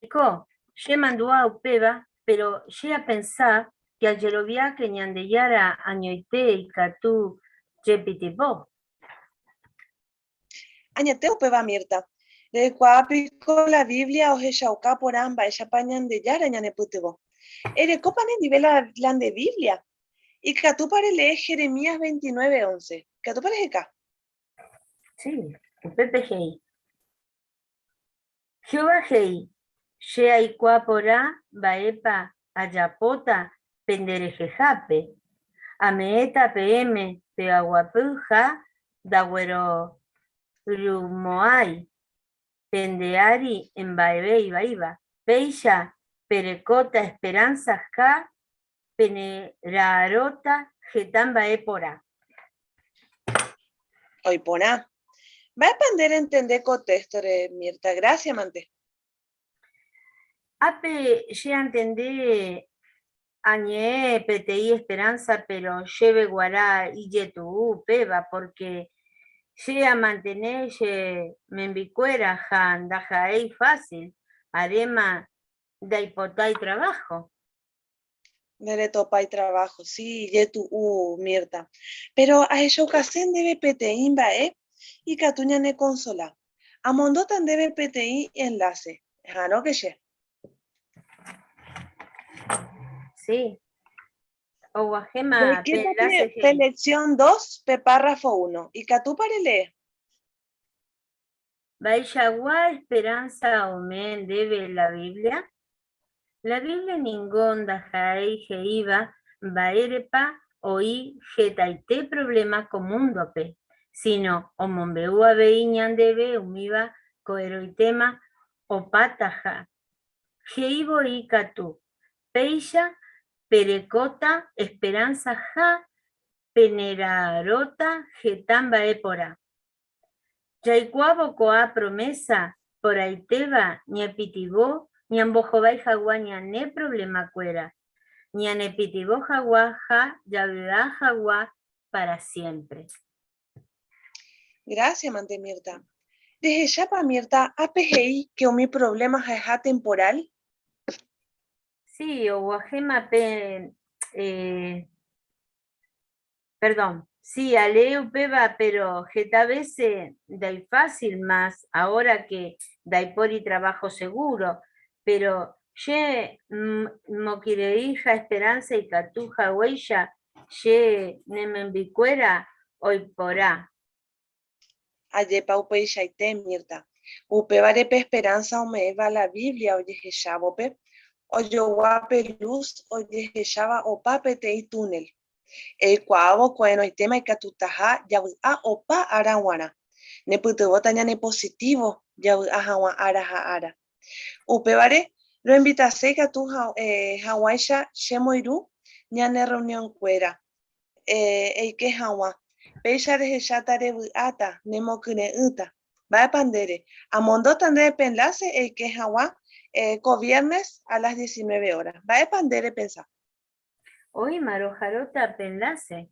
aiko, che mandu'a upéva, pero che apensa que ajerovia que Ñandejára añoite ikatu chepytyvõ. Añete upéva Mirta, reikuaa piko la Biblia ohechauka porã mba'éichapa Ñandejára ñanepytyvõ. Erekópa nendive la nde Biblia? Ikatúpa relee Jeremías 29:11? Ikatúpa reheka? Sí, upépe he'i. Jehová he'i, Che aikuaa porã mba'épa ajapóta penderehehápe, ame'ẽta peẽme py'aguapy ha ndaguerorymo'ãi pende ári mba'eve ivaíva. Péicha perekóta esperánsa ha penera'arõta heta mba'e porã. Oĩ porã. Mba'épa nde rentende ko téxtore, Mirta? Gracia mante. Ápe che antende añe'ẽ peteĩ esperanza péro chéve guarã ijetu'u upéva pórke che amantene che membikuéra ha ndaha'éi fácil, aréma ndaipotái trabajo. Nderetopái trabajo, sí, ijetu'u, Mirta. Péro ahechaukase ndéve peteĩ mba'e ikatu ñanekonsola. Amondóta ndéve peteĩ enlace. Eha'arõke che. Sí. Oguahẽma pe Jaikéta enlace pe, pe he'i. lección 2, pe párrafo 1. Ikatúpa relee? Mba'eichagua esperanza ome'ẽ ndéve la Biblia? La Biblia ningo ndaha'éi he'íva mba'érepa oĩ hetaite provléma ko múndope, síno omombe'u avei ñandéve umíva ko'ẽrõitéma opátaha. He'i voi katu, Péicha perekóta esperánsa ha penera'arõta heta mba'e porã. Jaikuaávo ko'ã promésa porãitéva ñaipytyvõ ñambohovái hag̃ua ñane provlemakuéra, ñanepytyvõ hag̃ua ha javy'a hag̃ua pára siémpre. Gracias, mante Mirta. Rehechápa Mirta ápe he'i ke umi problema ha'eha temporal? Sí, oguahẽma pe Perdón, sí, alee upéva, pero heta vése ndaifácil más ahora que ndaipóri trabajo seguro, pero che mokyre'ỹha esperanza ikatu haguéicha che nemembykuéra oiporã. Ajépa upeichaite, Mirta. Upévare pe esperanza ome'ẽva la Biblia ojehechávope, ojogua pe luz ojehecháva opa peteĩ túnel. Eikuaávo ko'ẽrõitéma ikatutaha javy'a opa ára g̃uarã. Nepytyvõta ñanepositívo javy'a hag̃ua ára ha ára. Upévare, roinvitase ikatu hag̃uáicha che moirũ ñane rreunionkuéra eike hag̃ua. Péicha rehecháta revy'áta, nemokyre'ỹta. Mba'épa ndére? Amondóta ndéve pe enlace eike hag̃ua ko viernes a las 19 horas. Mba'épa nde repensa? Oĩma roharóta pe enlace.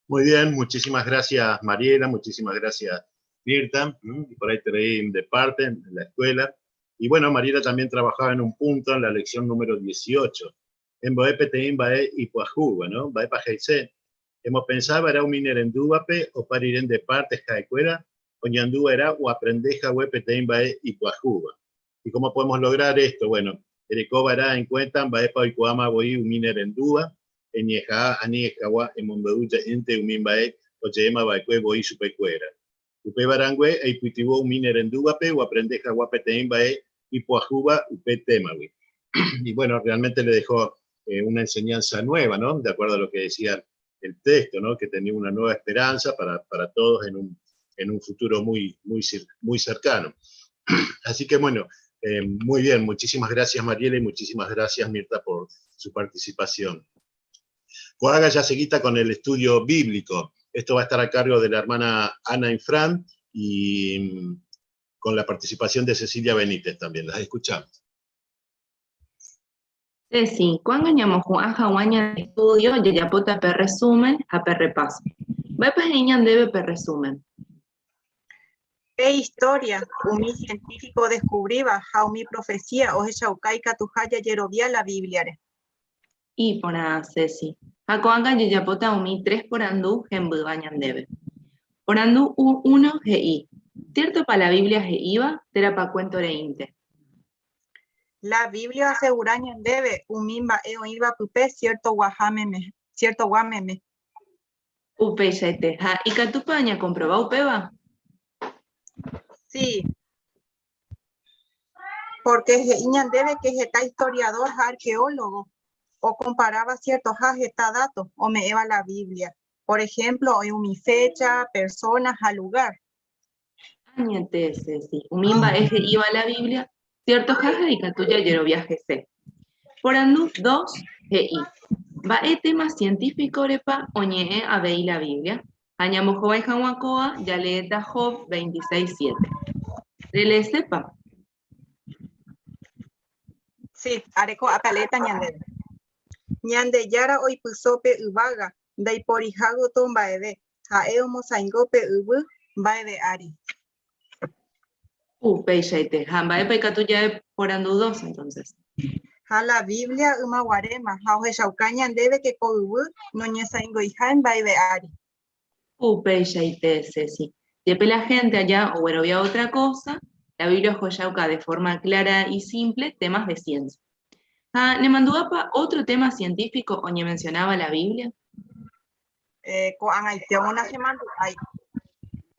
Muy bien, muchísimas gracias Mariela, muchísimas gracias Mirta, y por ahí te de parte en la escuela. Y bueno, Mariela también trabajaba en un punto en la lección número 18, en Boe peteĩ mba'e ipyahúva, ¿no? Mba'épa he'ise? Emopensava'erã umi nerendúvape opa rire nde parte ha'ekuéra oñanduva'erã oaprende hague peteĩ mba'e ipyahúva. Y cómo podemos lograr esto? Bueno, erekova'erã en cuenta mba'épa oikuaáma voi umi nerendúva, eñeha'ã ani ehagua emombe'u je'énte umi mba'e oje'éma va'ekue voi chupekuéra. Upéva rangue eipytyvõ umi nerendúvape oaprende hagua peteĩ mba'e ipyahúva upe témagui. Y bueno, realmente le dejó una enseñanza nueva, ¿no? De acuerdo a lo que decía el texto, ¿no? Que tenía una nueva esperanza para, para todos en un, en un futuro muy, muy, muy cercano. Así que bueno, eh, muy bien, muchísimas gracias Mariela y muchísimas gracias Mirta por su participación. Ko'ág̃a jaseguíta con el estudio bíblico. Esto va a estar a cargo de la hermana Ana Infran y con la participación de Cecilia Benítez también. Las escuchamos. Ceci, ko'ág̃a ñamohu'ã hag̃ua ñande estudio jajapóta pe resumen ha pe repaso. Mba'épa he'i ñandéve pe resumen? Pe historia, umi científico odescubríva ha umi profecía ohechauka ikatuha jajerovia la Bíbliare. Iporã, Ceci. Ha ko'ág̃a jajapóta umi tres porandu hembýva ñandéve. Porandu uno he'i, Ciertopa la Biblia he'íva térãpa cuento reínte? La Biblia oasegura ñandéve umi mba'e oĩva pype ciertoguaha meme, ciertogua meme. Upeichaite. Ha ikatúpa ñakomprova upéva? Sí. Pórke he'i ñandéve ke heta istoriadór ha arkeólogo okomparáva siertoha heta dáto ome'ẽva la Biblia. Por ehémplo, oĩ umi fécha, persóna ha lugár. Añete, Ceci. Umi mba'e he'íva la Biblia, siertoha ha ikatu jajerovia hese. Porandu dos he'i, Mba'e téma sientífikorepa oñe'ẽ avei la Biblia? Ha ñambohovái hag̃ua kóva jaleéta Job 26, siete. Releesépa? Sí, areko apaleéta ñandéve. Ñandejára oipyso pe yvága, ndaiporiha gotyo mba'eve, ha'e omosaingo pe yvy mba'eve ári. Upeichaite. Ha mba'épa ikatu ja'e porandu dos, entonces? Ha la Biblia ymaguaréma ha ohechauka ñandéve ke ko yvy noñesaingoiha mba'eve ári. Upeichaite, Ceci. Jepe la gente aja oguerovia otra cosa, La Biblia ojochauka de forma clara y simple temas de ciencia. Ha nemandu'ápa otro tema científico oñemencionáva la Biblia? Eh, ko'ag̃aite onachemandu'ái.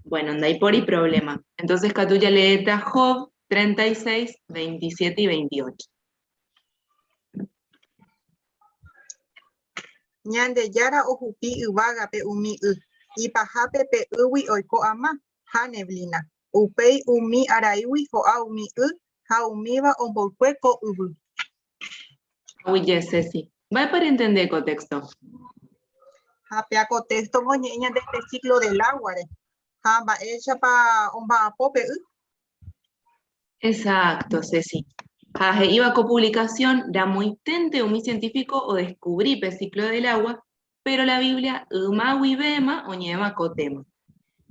Bueno, ndaipóri problema. Entonces katu jaleéta Job 36, 27 y 28. Ñandejára ohupi yvágape umi y, ipahápe pe ýgui oiko ama ha neblina. Upéi umi araígui ho'a umi y ha umíva omboykue ko yvy. Aguyje, Ceci. Mba'épa rentende ko texto? Ha péa ko texto oñe'ẽ ñande pe ciclo del agua-re ha mba'éichapa omba'apo pe y. Exacto, Ceci. Ha he'íva ko publicación, ramoiténte umi científico odescubri pe ciclo del agua, pero la Biblia yma guivéma oñe'ẽma ko tema.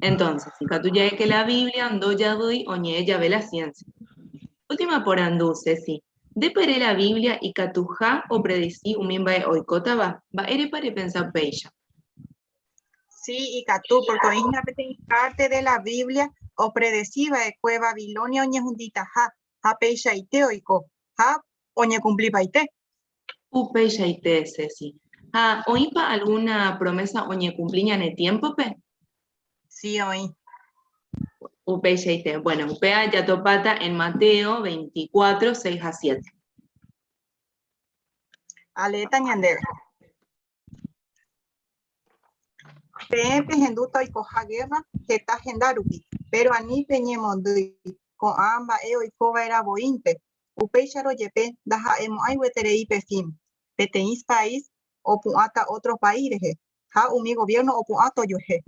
Entonces, ikatu ja'e que la Biblia ndojavýi oñe'ẽ jave la ciencia. Última porandu, Ceci. Ndépa ere la Biblia ikatuha opredeci umi mba'e oikótava? Mba'érepa repensa upéicha? Sí, ikatu, porque oĩ hína peteĩ parte de la Biblia opredeci va'ekue Babilonia oñehunditaha, ha peichaite oiko, ha oñekumplipaite. Upeichaite, Ceci. Ha oĩpa algúna promesa oñekumpli ñane tiémpope? Sí, oĩ. Upeichaite. Bueno, upéva jatopáta en Mateo 24, 6 ha 7. Aleéta ñandéve. Peẽ pehendúta oikoha guerra heta henda rupi, péro ani peñemondýi, ko'ã mba'e oikova'erã voínte, upéicharõ jepe ndaha'emo'ãi gueterei pe fin. Peteĩ país opu'ãta ótro país rehe, ha umi goviérno opu'ãta ojuehe.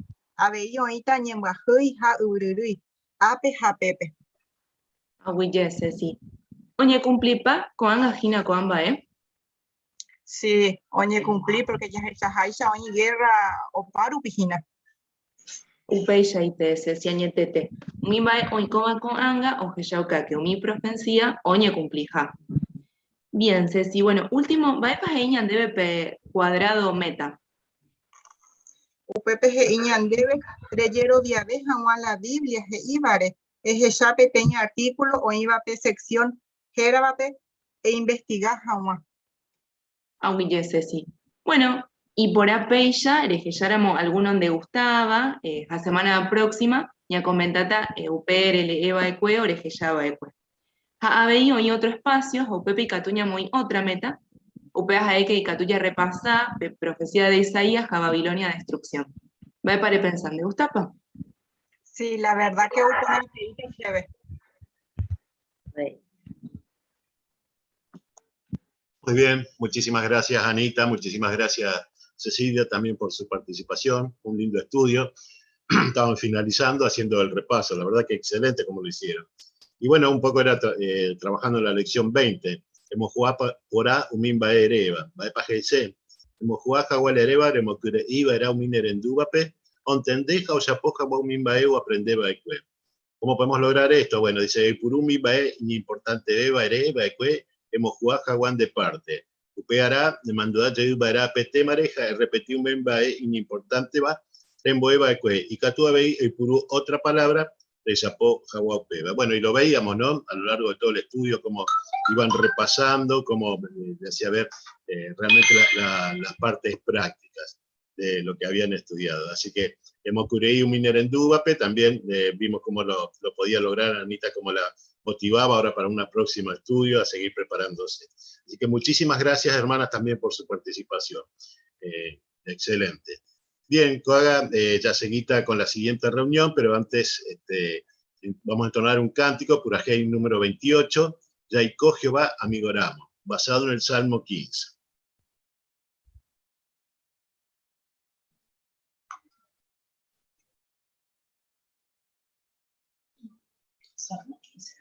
Avei oĩta ñembyahýi ha yvyryrýi, ápe ha pépe. Aguyje, Ceci. Oñekumplipa ko'ág̃a hína ko'ã mba'e? Sí, oñekumpli porque jahechaháicha oĩ guerra opárupi hína. Upeichaite, Ceci añetete. Umi mba'e oikóva ko'ág̃a ohechauka que umi profecía oñekumpliha. Bien, Ceci, bueno, último, mba'épa he'i ñandéve pe cuadrado meta? Upépe he'i ñandéve rejeroviave hag̃ua la Biblia he'ívare, ehecha peteĩ artículo oĩva pe sección héravape einvestiga hag̃ua. Aguyje, Ceci. Bueno, iporã péicha rehecháramo alguno ndegustáva, ha semana próxima ñakomentáta upe rele'e va'ekue o rehecha va'ekue. Ha avei oĩ otro espacio ha upépe ikatu ñamoĩ otra meta, upéva ha'e que ikatu jarrepasa pe profecía de Isaías ha Babilonia destrucción. Mba'épa repensa, ndegustápa? Sí, la verdad que oporãiteíta chéve. Muy bien, muchísimas gracias Anita, muchísimas gracias Cecilia también por su participación, un lindo estudio. Estaban finalizando haciendo el repaso, la verdad que excelente como lo hicieron. Y bueno, un poco era eh, trabajando en la lección 20. Hemos jugado por A, umimba ereba, va GC. Hemos jugado jagual ereba, iba era uminerendúbape, ontendeja o yapoja umimba eu aprendeba ekue. ¿Cómo podemos lograr esto? Bueno, dice, Purumi bae importante eba ere baekue, hemos jugado de parte. Upeará, de manduda baera pt mareja, repetí un ben bae importante va, remboe baekue. Y katúa vei el puru otra palabra, le yapó jaguaupeba. Bueno, y lo veíamos, ¿no? A lo largo de todo el estudio, cómo iban repasando, cómo eh, le hacía ver eh, realmente las partes prácticas de lo que habían estudiado. Así que Emocurei un Minerendúbape, también eh, vimos cómo lo, lo, podía lograr Anita, cómo la motivaba ahora para un próximo estudio a seguir preparándose. Así que muchísimas gracias, hermanas, también por su participación. Eh, excelente. Bien, Coaga, eh, ya seguita con la siguiente reunión, pero antes este, vamos a entonar un cántico, Purajei número 28, Yaikó Jehová Amigoramo, basado en el Salmo 15. Salmo 15.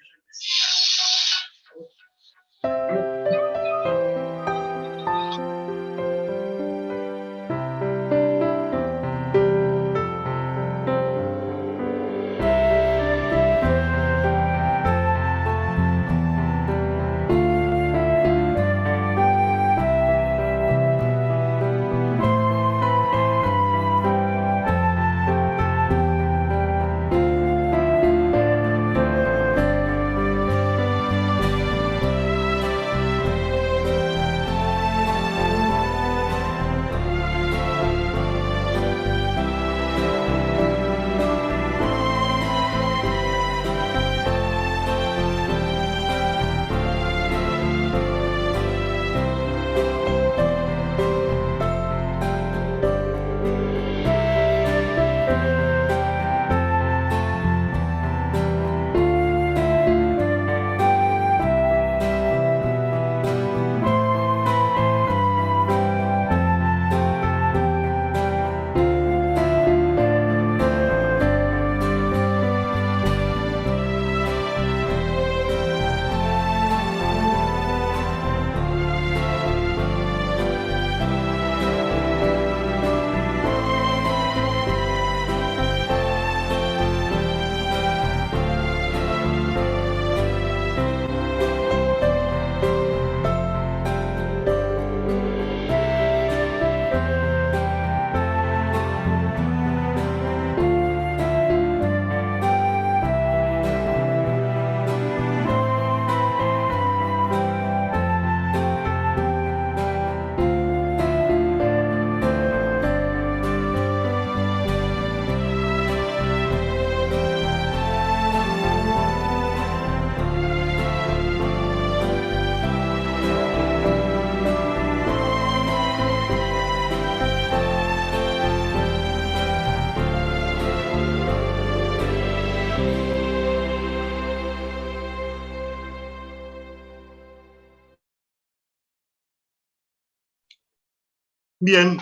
Bien,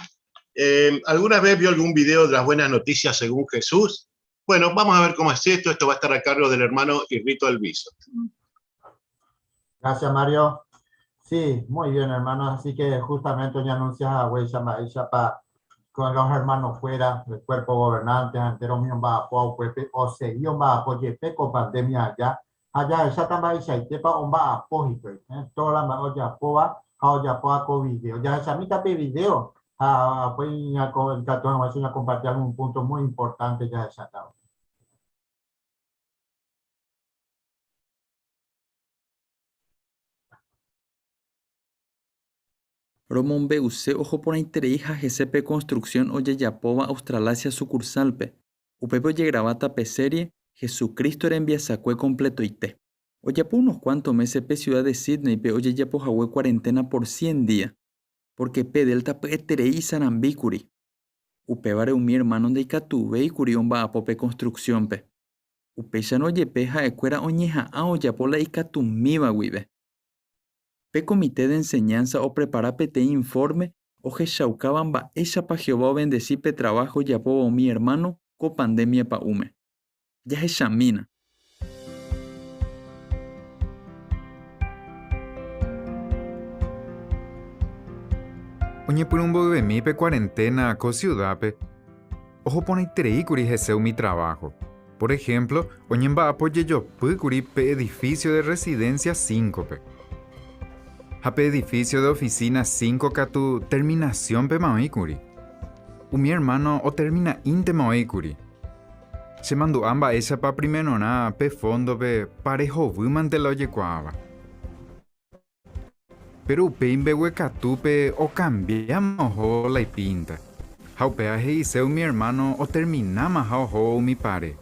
eh, ¿alguna vez vio algún video de las buenas noticias según Jesús? Bueno, vamos a ver cómo es esto. Esto va a estar a cargo del hermano Irrito Alviso. Gracias, Mario. Sí, muy bien, hermanos. Así que justamente hoy anuncias a Weisha pa con los hermanos fuera del cuerpo gobernante, entero mío va a o seguido va a con pandemia allá. Allá esa tamba tepa omba apo hikuái. Toda la mba'e ojapóva ha ojapóva ko video. Jahechamíta pe video ha apói ikatu hag̃uáicha ñakomparti algún punto muy importante jahechátava. Romombe'use oho porãitereiha hese pe construcción ojejapóva Australasia sucursal-pe. Upépe ojegraváta pe série Jesucristo rembiasakue kompletoite. Ojapo unos kuánto mése pe siuda de Sydney-pe ojejapo hague kuarenténa por cien día, pórke pe Delta pya'eterei isarambi kuri. Upévare umi ermáno ndaikatuvéi kuri omba'apo pe konstruksiónpe. Upéicharõ jepe ha'ekuéra oñeha'ã ojapo la ikatumíva guive. Pe Comité de Enseñanza oprepara peteĩ infórme ohechaukáva mba'éichapa Jehová ovendesi pe traváho ojapóva umi ermáno ko pandémia pa'ũme. Jahechamína. Oñepyrũ mboyvemi pe cuarentena ko siudápe, oho porãiterei kuri hese umi traváho. Por ehémplo, oñemba'apo jejopy kuri pe edifísio de residencia cíncope. Ha pe edifísio de ofisína cinco katu terminasiónpema oĩ kuri. Umi ermáno otermina'íntema oĩ kuri. Chemandu'a mba'éichapa primerorã pe fóndope pare hovýmante la ojekuaáva. Péro upéi mbeguekatúpe okambiáma ohóvo la ipínta, ha upéva he'ise umi ermáno oterminámaha ohóvo umi pare.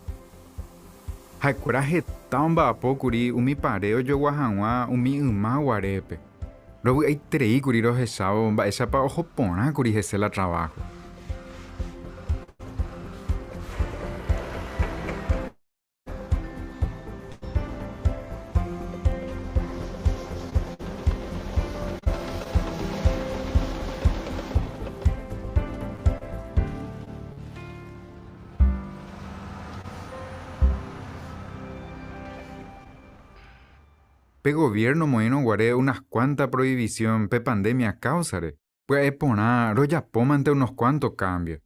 Ha'ekuéra heta omba'apo kuri umi pare ojogua hag̃ua umi yma guarépe. Rovy'aiterei kuri rohechávo mba'éichapa oho porã kuri hese la traváho. Pe goviérno omoĩrõ guare unas kuánta proivisión pe pandémia káusare, pya'e porã rojapómante unos kuánto kámbio.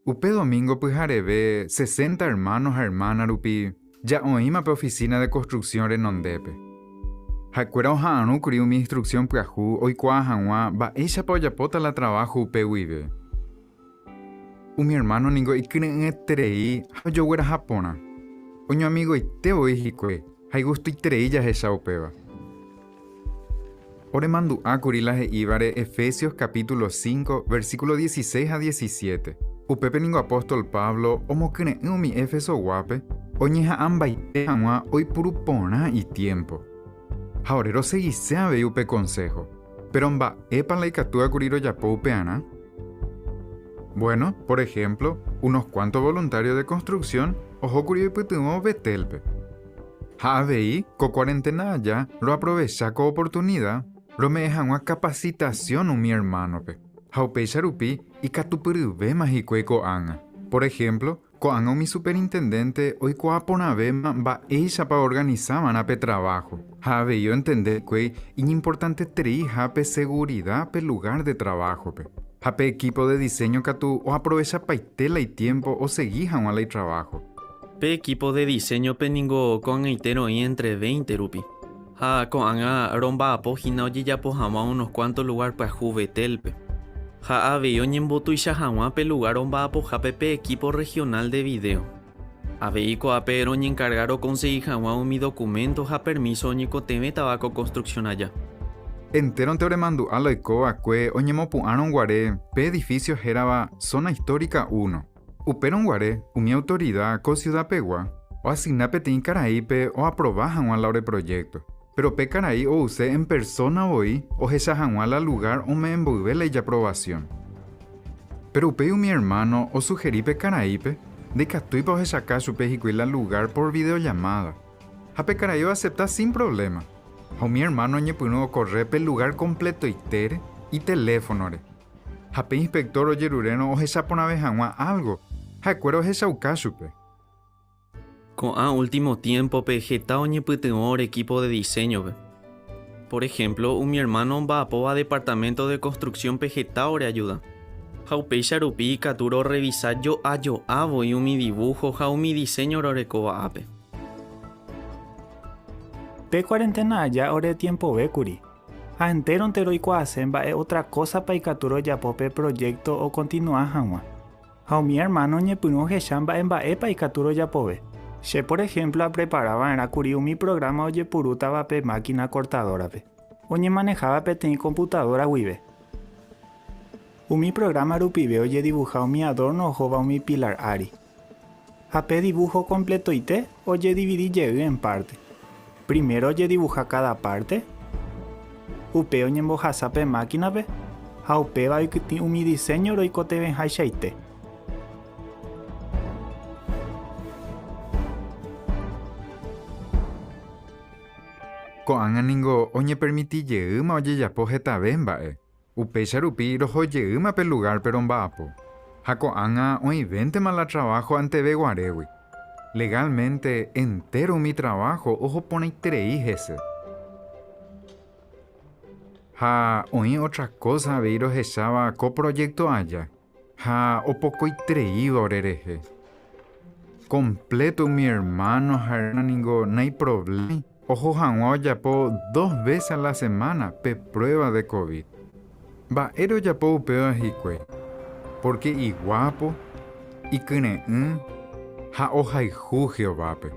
Upe domingo pyhareve sesenta ermáno ha ermána rupi ja oĩma pe ofisína de konstruksión renondépe. Ha'ekuéra oha'arõkuri umi instruksión pyahu oikuaa hag̃ua mba'éichapa ojapóta la traváho upe guive. Umi ermáno ningo ikyre'ỹeterei ha ojogueraha porã. Oñoamigoite voi hikuái ha igustoiterei jahecha upéva. Oremandu'ákuri la he'ívare Efesios capítulo 5, versículo 16 ha 17. Upépe ningo apóstol Pablo omokyre'ỹ umi Efesoguápe oñeha'ãmbaite hag̃ua oipuru porã itiémpo. Ha ore rosegise avei upe konsého. Péro mba'épa la ikatúakuri rojapo upearã? Bueno, por ehémplo, unos kuánto voluntário de konstruksión ohókuri oipytyvõ Betélpe. Ha avei, ko cuarentena aja, roaprovecha ko oportunida rome'ẽ hag̃ua kapasitasión umi ermánope, ha upéicha rupi ikatupyryvéma hikuái ko'ág̃a. Por ehémplo, ko'ág̃a umi superintendénte oikuaa porãvéma mba'éichapa oorganisa va'erã pe traváho, ha avei ontende hikuái iñimportantetereiha pe segurida pe lugár de traváhope. Ha pe ekípo de diséño katu oaprovechapaite la itiémpo osegi hag̃ua la itraváho. Pe ekípo de diséñope ningo ko'ag̃aite roĩ éntre veinte rupi. Ha ko'ág̃a romba'apo hína ojejapo hag̃ua unos kuánto lugár pyahu Betélpe. Ha avei oñembotuicha hag̃ua pe lugár omba'apohápe pe ekípo rrehionál de vidéo. Avei ko'ápe roñenkarga rokonsegi hag̃ua umi dokuménto ha permíso oñekotevẽtava ko konstruksión aja. Entéronte oremandu'a la oiko va'ekue oñemopu'ãrõ guare pe edifísio hérava Zona Histórica Uno. Upérõ guare, umi autorida ko siudapegua oasigna peteĩ karaípe oaprova hag̃ua la ore projékto. Péro pe karai ouse en persóna voi ohecha hag̃ua la lugár ome'ẽ mboyve la ijaprovasión. Péro upéi umi ermáno osuheri pe karaípe ndaikatúipa ohechaka chupe hikuái la lugár por videollamáda. Ha pe karai oasepta sin provléma. Ha umi ermáno oñepyrũ okorre pe lugár kompletoitére iteléfonore. Ha pe inspector ojerurérõ ohecha porãve hag̃ua álgo, ha'ekuéra ohechauka chupe. Ko'ã último tiémpope heta oñepytyvõ ore ekípo de diséñope. Por ehémplo, umi ermáno omba'apóva departaménto de konstruksiónpe heta oreajuda. Ha upéicha rupi ikatu rorrevisa jo'a jo'a voi umi divúho ha umi diséño rorekóva ápe. Pe cuarentena aja ore tiempove kuri, ha entéronte roikuaase mba'e otra kósapa ikatu rojapo pe projékto okontinua hag̃ua. Ha umi ermáno oñepyrũ ohecha mba'e mba'épa ikatu rojapove. Che por ehémplo aprepara va'erã kuri umi prográma ojepurútava pe mákina kortadórape, oñemaneháva peteĩ komputadóra guive. Umi prográma rupive ojedivuha umi adórno ohóva umi pilár ári. Ha pe divúho kompletoite ojedividi jey en párte. Primero ojedivuha káda párte, upéi oñembohasa pe mákinape ha upéva oikytĩ umi diséño roikotevẽhaichaite. Ko'ág̃a ningo oñepermiti jeýma ojejapo hetave mba'e. Upéicha rupi roho jeýma pe lugárpe romba'apo, ha ko'ág̃a oĩvéntema la traváho anteve guarégui. Legálmente entéro umi traváho oho porãiterei hese. Ha oĩ ótra kósa avei rohecháva ko projékto aja, ha opokoitereíva orerehe. Kompléto umi ermáno ha ermána ningo naiprovlémai oho hag̃ua ojapo dos vése a la semána pe pruéva de covid. Mba'ére ojapo upéva hikuái? Pórke iguápo, ikyre'ỹ ha ohayhu Jehovápe.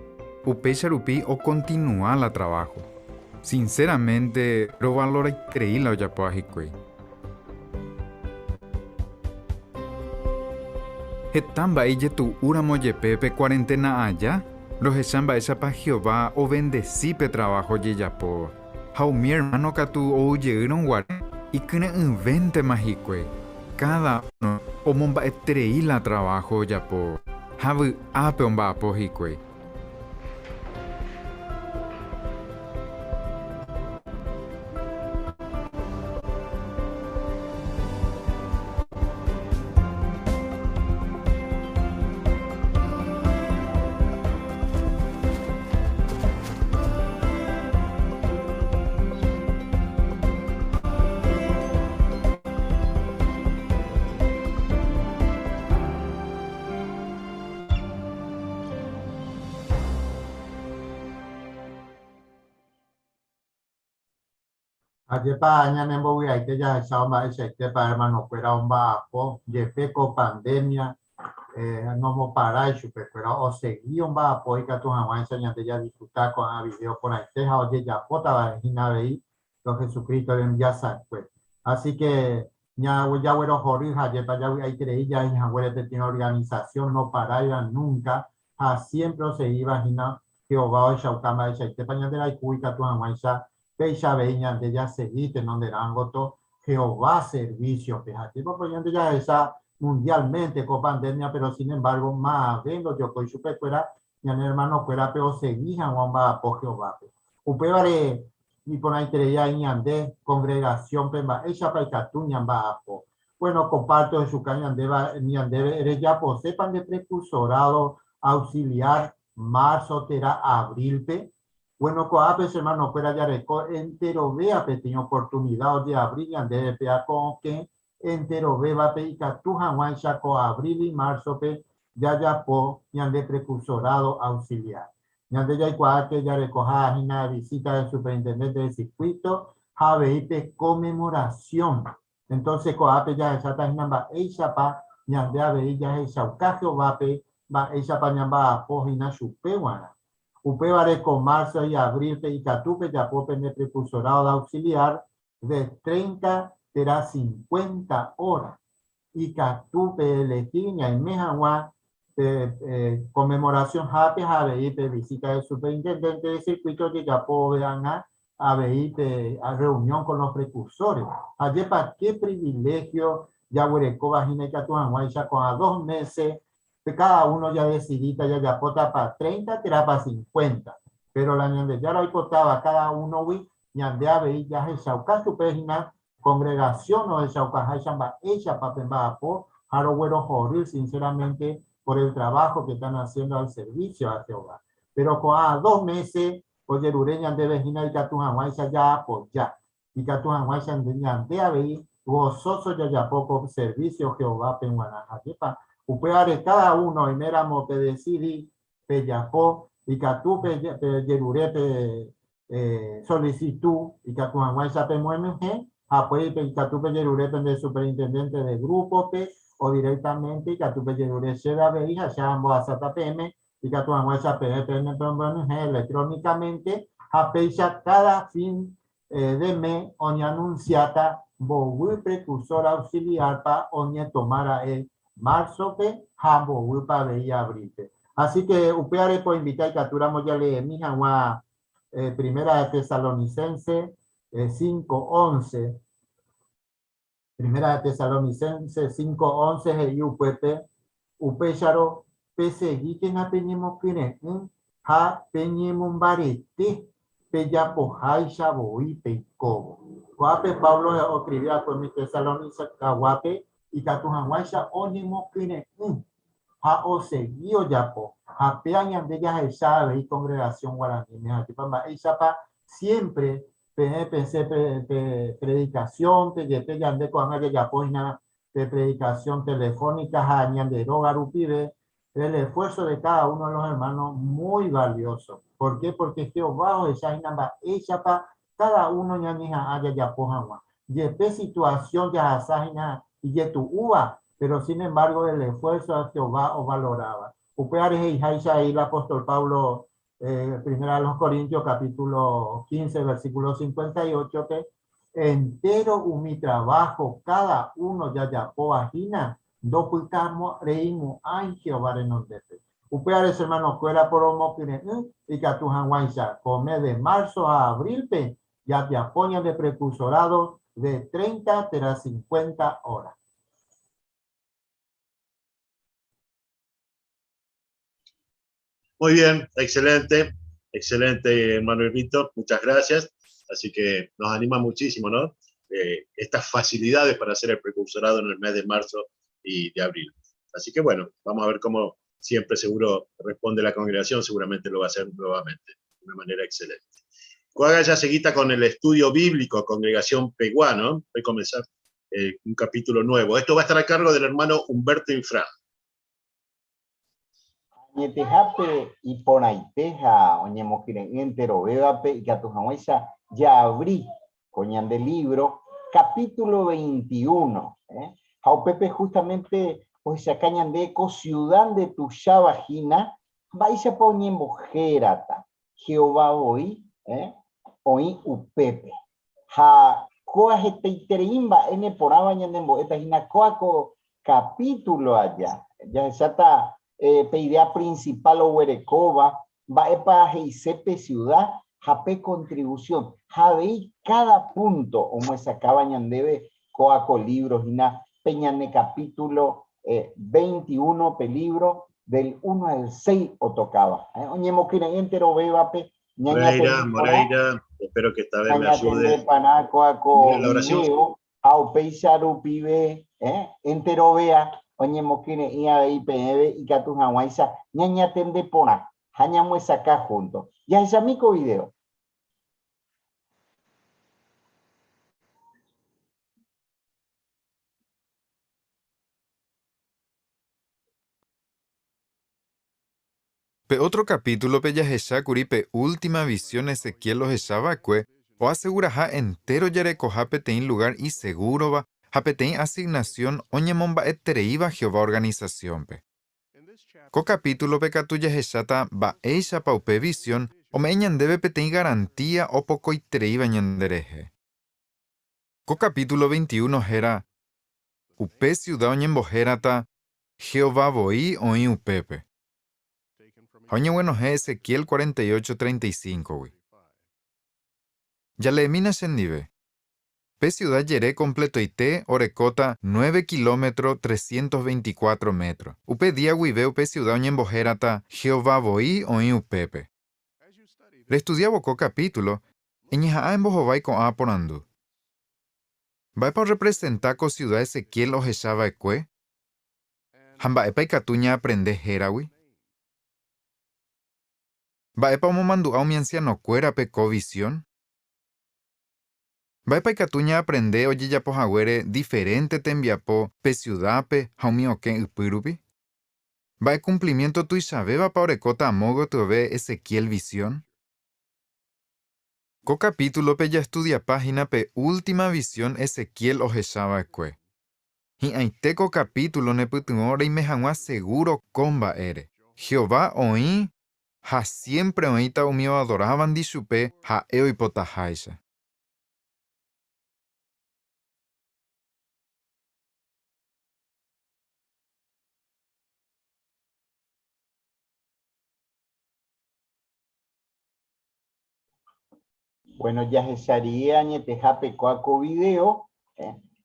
Upéicha rupi okontinua la traváho. Sinséramente rovaloraiterei la ojapóva hikuái. Heta mba'e ijetu'úramo jepe pe kuarenténa aja, rohecha mba'éichapa Jehová ovendesi pe traváho ojejapóva. Ha umi ermáno katu ou jeýrõ guare, ikyre'ỹvéntema hikuái. Káda uno omomba'eterei la traváho ojapóva, ha vy'ápe omba'apo hikuái. Ajépa ñanembovy'aite jahechávo mba'eichaitépa hermanokuéra omba'apo, jepe ko pandemia nomoparái chupekuéra, osegi omba'apo ikatu hag̃uáicha ñande jadisfruta ko'ã video porãite ha ojejapótava hína avei lo Jesucristo rembiasakue. Así que Jaguerohory ha ajépa javy'aiterei jaĩ haguére peteĩ organisasión noparáiva núnka ha siémpre osegíva hína Jehová ohechauka mba'eichaitépa ñande rayhu ikatu hag̃uáicha péicha avei ñande jasegi tenonderãngoto Jehová servísiope. Ha ajépa pues ñande jahecha mundialmente ko pandemia péro sin embargo mave ndojokói chupekuéra ñane ermanokuérape osegi hag̃ua omba'apo Jehovápe. Upévare iporãiterei aĩ ñande kongregasiónpe mba'éichapa ikatu ñamba'apo. Bueno, ko párte ohechuka ñandéva ñandéve rejaposépa nde prekursorádo auxiliar marzo térã abrílpe. Bueno, ko'ápe che hermanokuéra jareko enterovéa peteĩ oportunida ojeavri ñandéve pe akõokẽ enterovévape ikatu hag̃uáicha ko abril y marzo-pe jajapo ñande precursorado auxiliar. Ñande jaikuaa ke jarekoha hína visita del superintendente de circuito ha avei pe conmemoración. Entonces ko'ápe jahecháta hína mba'éichapa ñande avei jahechauka Jehovápe mba'éichapa ñamba'apo hína chupe g̃uarã. Upévare ko marzo y abril-pe ikatu pejapo pende precursorado de auxiliar de 30 térã 50 hora. Ikatu peelehi ñaime hag̃ua pe Conmemoración-hápe ha avei pe visita del superintendente de circuito ojejapo ve'ag̃a avei pe reunión con los precursores. Ajépa qué privilegio jaguerekóva hína ikatu hag̃uáicha ko'ã dos mése cada uno jadecidíta jajapótapa 30 térãpa 50. Péro la Ñandejára oipotáva cada uno-gui ñande avei jahechauka chupe hína. congregación ohechaukaháicha mba'éichapa pemba'apo ha roguerohory sinceramente por el trabajo que están haciendo al servicio a Jehová. Pero ko'ã dos meses ojerure ñandéve hína ikatu hag̃uáicha jaapoja, ikatu hag̃uáicha ñande avei gozoso jajapo ko servicio Jehovápe g̃uarã. Ajépa upévare cada uno oiméramo pedecidi pejapo, ikatu pejerure pe solicitud ikatu hag̃uáicha pemohenyhẽ ha upéi ikatu pejerure pende superintendente de grupo-pe o directamente ikatu pejerure chéve avei ha che ambohasáta peẽme ikatu hag̃uáicha peẽ penemohenyhẽ electrónicamente ha péicha cada fin de mes oñeanunsiáta mbovy precursor auxiliar-pa oñetoma ra'e marzo-pe ha mbovýpa avei abril-pe. Así que upévare poinvita ikatúramo jaleemi hag̃ua Primera de Tesalonicense 5:11. Primera de Tesalonicense 5:11 he'i upépe, Upéicharõ, pesegíkena peñemokyre'ỹ ha peñemombarete pejapoháicha voi peikóvo. Ko'ápe Pablo oskrivi va'ekue umi Tesalonicaguápe ikatu hag̃uáicha oñemokyre'ỹ ha osegi ojapo. Ha péa ñande jahecha avei kongregasión guaraníme. Ha ajépa mba'éichapa siémpre Peẽ pesẽ pe predikasiónpe, jepe ñande ko'ág̃a jajapo hína pe predikasión telefónika ha ñande róga rupive, el esfuerzo de cada uno de los hermanos muy valioso. ¿Por qué? Porque Jehová ohecha hína mba'éichapa cada uno ñañeha'ã jajapo hag̃ua. Jepe situasión jahasa hína ijetu'úva, pero sin embargo el esfuerzo a Jehová ovaloráva. Upévare he'iháicha avei el apóstol Pablo Primera de los Corintios capítulo 15, versículo 58-pe, Entéro umi traváho káda uno jajapóva hína ndopytareimo'ãi Jehová renondépe. Upévare che hermanokuéra poromokyre'ỹ ikatu hag̃uáicha ko mes de marzo ha abril-pe jajapo ñande precursorado de 30 térã 50 óra. Muy bien, excelente, excelente, Manuelito, muchas gracias. Así que nos anima muchísimo, ¿no? Eh, estas facilidades para hacer el precursorado en el mes de marzo y de abril. Así que bueno, vamos a ver cómo siempre seguro responde la congregación, seguramente lo va a hacer nuevamente, de una manera excelente. Coaga ya seguita con el estudio bíblico, congregación peguano, voy a comenzar eh, un capítulo nuevo. Esto va a estar a cargo del hermano Humberto Infran. Añetehápe iporãite ha oñemokyre'ỹ enterovévape ikatu hag̃uáicha jaavri ko ñande lívro capítulo 21, ha upépe justamente ohechaka ñande ko ciudad ndetuicháva hína mba'éichapa oñembohérata, Jehová voi oĩ upépe. Ha kóa hetaiterei mba'e neporãva ñanembo'éta hína kóa ko capítulo aja. Jahecháta pe idea principal oguerekóva, mba'épa he'ise pe ciudad ha pe contribución, ha avei cada punto omyesakãva ñandéve kóa ko libro hína pe ñane capítulo 21 pe libro del 1 al 6 otokáva. Oñemokyre'ỹ enterovévape Moreira, Moreira, espero que esta vez me ayude. Pará kóa ko video ha upéicha rupive enterovea oñemokyre'ỹ avei peẽve ikatu hag̃uáicha ñañatende porã ha ñamyesakã junto. Jahechami ko video. Pe ótro kapítulope jahecha kuri pe última visión Ezequiel ohecha va'ekue oaseguraha entéro jarekoha peteĩ lugár isegúrova ha peteĩ asignasión oñemomba'etereíva Jehová organisasiónpe. Ko kapítulope katu jahecháta mba'éichapa upe visión ome'ẽ ñandéve peteĩ garantía opokoitereíva ñanderehe. Ko kapítulo 21 héra Upe siuda oñembohérata Jehová voi oĩ upépe. Ha oñeguenohẽ Ezequiel 48, 35-gui. Jaleemína chendive. Pe siuda jere kompletoite orekóta nueve kilómetro 324 métro. Upe día guive upe siuda oñembohérata Jehová voi oĩ upépe. Restudiávo ko kapítulo, eñeha'ã embohovái ko'ã porandu. Mba'épa orrepresenta ko siuda Ezequiel ohecha va'ekue? Ha mba'épa ikatu ñaaprende héragui? Mba'épa omomandu'a umi ansianokuérape ko visión? Mba'épa ikatu ñaaprende ojejapo haguére diferénte tembiapo pe siudápe ha umi okẽ ypýrupi? Mba'e kumplimiénto tuichavévapa orekóta amo gotyove Ezequiel visión? Ko kapítulope jastudiapa hína pe última visión Ezequiel ohecha va'ekue. Hi'ãite ko kapítulo nepytyvõ reime hag̃ua segúro ko mba'ére, Jehová oĩ ha siémpre oĩta umi oadorávandi chupe ha'e oipotaháicha. Bueno, jahecharie añetehápe kóa ko video,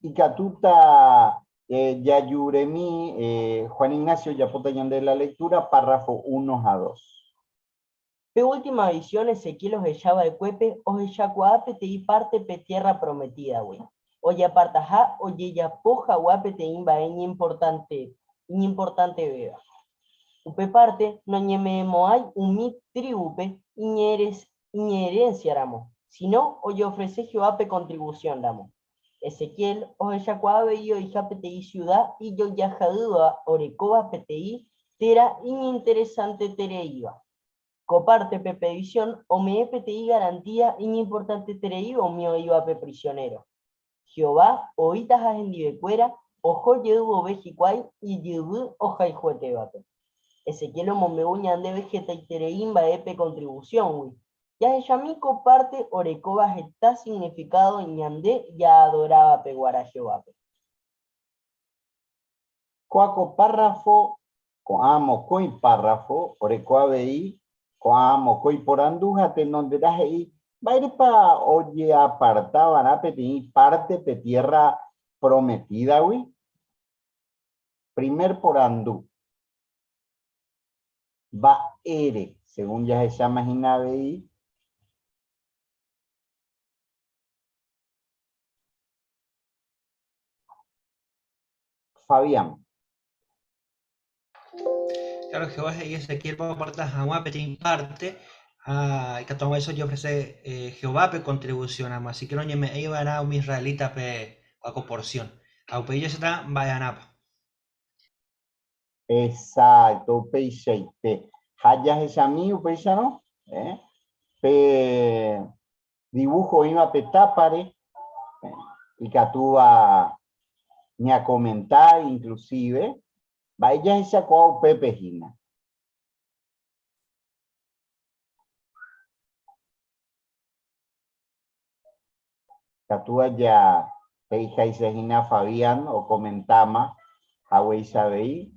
ikatúta jajuremi Juan Ignacio ojapóta ñande la lectura párrafo 1 ha 2. Pe última visión Ezequiel ohecha va'ekuépe ohechakuaa peteĩ párte pe Tiérra Prometídagui, ojeapartaha ojejapo hag̃ua peteĩ mba'e iñimportantevéva. Upe párte noñeme'ẽmo'ãi umi trívupe iñerénsiaramo, síno ojeofrese Jehovápe kontrivusiónramo. Ezequiel ohechakuaa avei oĩha peteĩ siuda ijojaha'ỹva orekóva peteĩ téra iñinteresantetereíva. Ko pártepe pe visión ome'ẽ peteĩ garantía iñimportantetereíva umi oĩvape prisionéro. Jehová oĩtaha hendivekuéra oho jey vove hikuái ijyvy ohayhuetévape. Ezequiel omombe'u ñandéve hetaiterei mba'e pe kontrivusióngui. Jahechami ko párte orekóva heta signifikádo ñande jaadorávape guarã Jehovápe. Kóa ko párrafo, ko'ã mokõi párrafo oreko avei ko'ã mokõi porandu ha tenonderã he'i mba'érepa ojeaparta va'erã peteĩ párte pe Tiérra Prometídagui. Primer porandu, Mba'ére, según jahecháma hína avei? Fabián. Claro, Jehová he'i Ezequielpe oaparta hag̃ua peteĩ párte ha ikatu hag̃uáicha ojeofrese Jehovápe kontrivusión ramo, así ke noñeme'ẽi va'erã umi israelítape kua ko porsión. Ha upéi jahecháta mba'e'arãpa. Exacto, upeichaite. Ha jahechami upéicharõ, pe Dibujo oĩva pe tápare, ikatúva ñakomenta inclusive, mba'e jahechakuaa upépe hína. Ikatúva ja he'iháicha hína Fabián okomentáma haguéicha avei.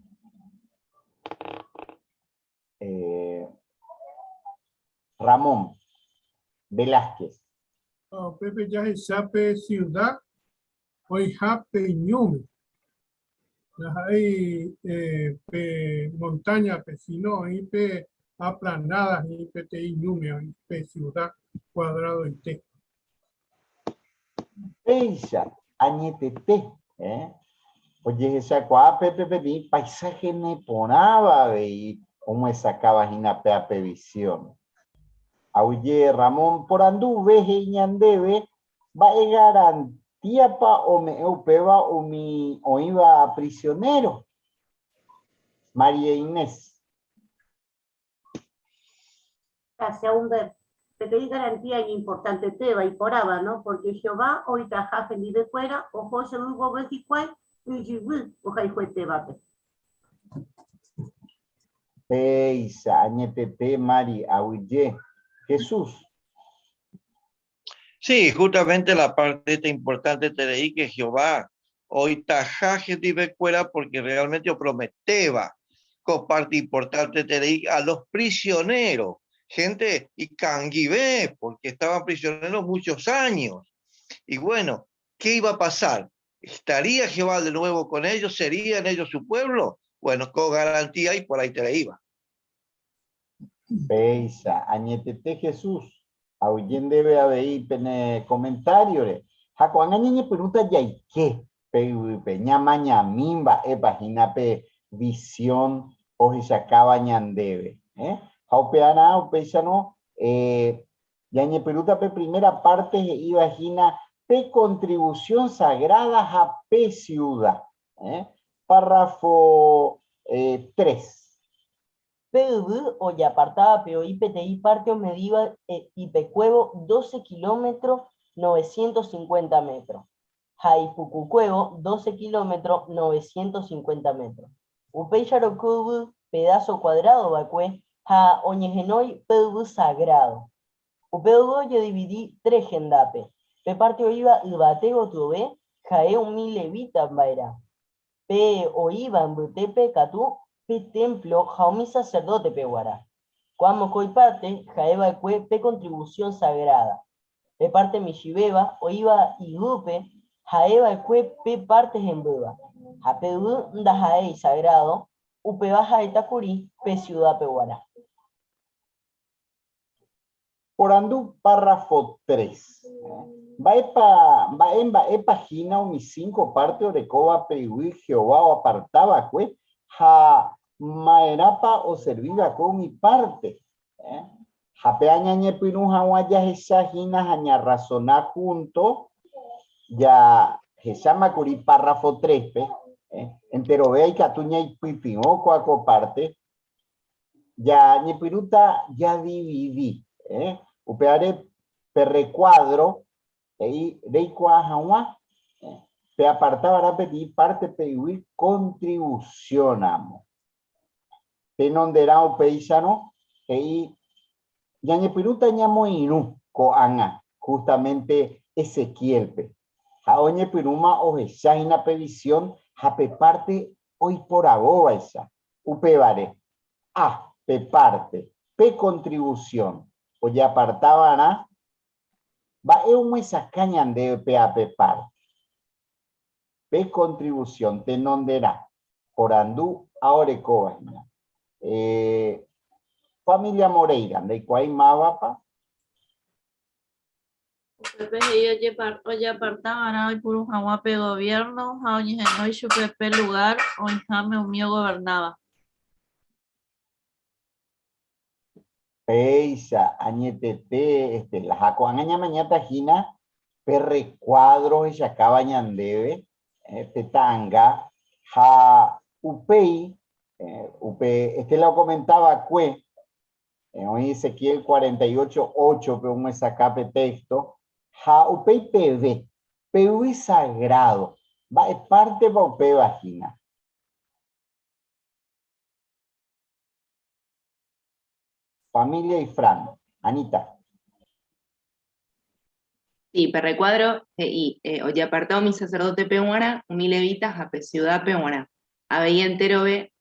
Ramón Velázquez. Ha upépe jahecha pe siuda oĩha pe ñúme. Ndaha'éi pe montáñape, síno oĩ pe aplanáda he'i peteĩ ñúme oĩ pe siuda kuadradoite. Péicha añetete, ojehechakuaa pépe peteĩ paisaje neporãva avei omyesakãva hína péa pe visión. Aguyje Ramón poranduve he'i ñandéve mba'e garantíapa ome'ẽ upéva umi oĩva prisionéro. María Inés. Gracias, Humber. Peteĩ garantía iñimportantetéva, iporãva, no? Porque Jehová oĩtaha hendivekuéra oho jey vove hikuái ijyvy ohayhuetévape. Péicha, añetete, Mari, aguyje. Jesús. Sí, justamente la parte esta importante te leí que Jehová oĩtaha hendivekuéra porque realmente oprometéva ko parte importante te leí a los prisioneros, gente ikangyve porque estaban prisioneros muchos años. Y bueno, ¿qué iba a pasar? ¿Estaría Jehová de nuevo con ellos? ¿Serían ellos su pueblo? Bueno, con garantía y por ahí te la iba. Péicha, añetete Jesús, aguyje ndéve avei pene komentáriore. Ha ko'ág̃a ñañepyrũta jaike pe yvýpe, ñamañami mba'épa hína pe visión ohechakáva ñandéve. Ha upearã upéicharõ ñañepyrũta pe primera parte he'íva hína pe contribución sagrada ha pe siuda. Párrafo 3. Pe yvy ojeapartávape oĩ peteĩ párte omedíva ipekuévo doce kilómetro novecientos cincuenta métro, ha ipukukuévo doce kilómetro novecientos cincuenta métro. Upéicharõ ko yvy pedáso kuadrádo va'ekue ha oñehenói pe yvy sagrádo. Upe yvy ojedividi tres hendápe, pe párte oĩva yvate gotyove ha'e umi levíta mba'erã, Pe oĩva mbytépe katu pe témplo ha umi saserdótepe guarã. Ko'ã mokõi párte ha'e va'ekue pe kontrivusión sagráda. Pe párte michĩvéva oĩva iguýpe ha'e va'ekue pe párte hembýva, ha pe yvy ndaha'éi sagrádo, upéva ha'éta kuri pe siudápe guarã. Porandu párrafo 3. Mba'épa, mba'e mba'épa hína umi cinco párte orekóva pe yvy Jehová oaparta va'ekue ha ma'erãpa oservi va'ekue umi párte? Ha péva ñañepyrũ hag̃ua jahecha hína ha ñarrasona júnto, jahecháma kuri párrafo 3-pe, enterovéva ikatu ñaipytyvõ kóa ko párte, Ñañepyrũta jadividi, upévare pe rekuádro he'i reikuaa hag̃ua peaparta va'erã peteĩ párte pe yvy kontrivusiónramo. Tenonderã upéicharõ he'i ñañepyrũta ñamoirũ ko'ág̃a justamente Ezequiélpe. Ha'e oñepyrũma ohecha hína pe visión ha pe párte oiporavóvaicha. Upévare, A, pe párte, pe contribución ojeaparta va'erã, mba'e omyesakã ñandéve pe A pe párte? Pe contribución tenonderã, porandu A orekóva hína. Eh, familia Moreira, ndaikuaái mávapa? Upépe he'i ojeaparta va'erã oipuru hag̃ua pe goviérno ha oñehenói chupe pe lugár oĩháme umi ogovernáva. Péicha, añetete, Estela. Ha ko'ág̃a ñamañáta hína pe rrekuádro ohechakáva ñandéve pe ta'anga ha upéi, upe Estela okomenta va'ekue, Oĩ Ezequiel 48, 8-pe omyesakã pe téxto, ha upéi peve, pe yvy sagrádo, mba'e pártepa upéva hína? Familia Ifrán. Anita. Sí, pe rekuádro he'i, Ojeaparta umi saserdótepe g̃uarã, umi levíta ha pe siudápe g̃uarã. Avei enterove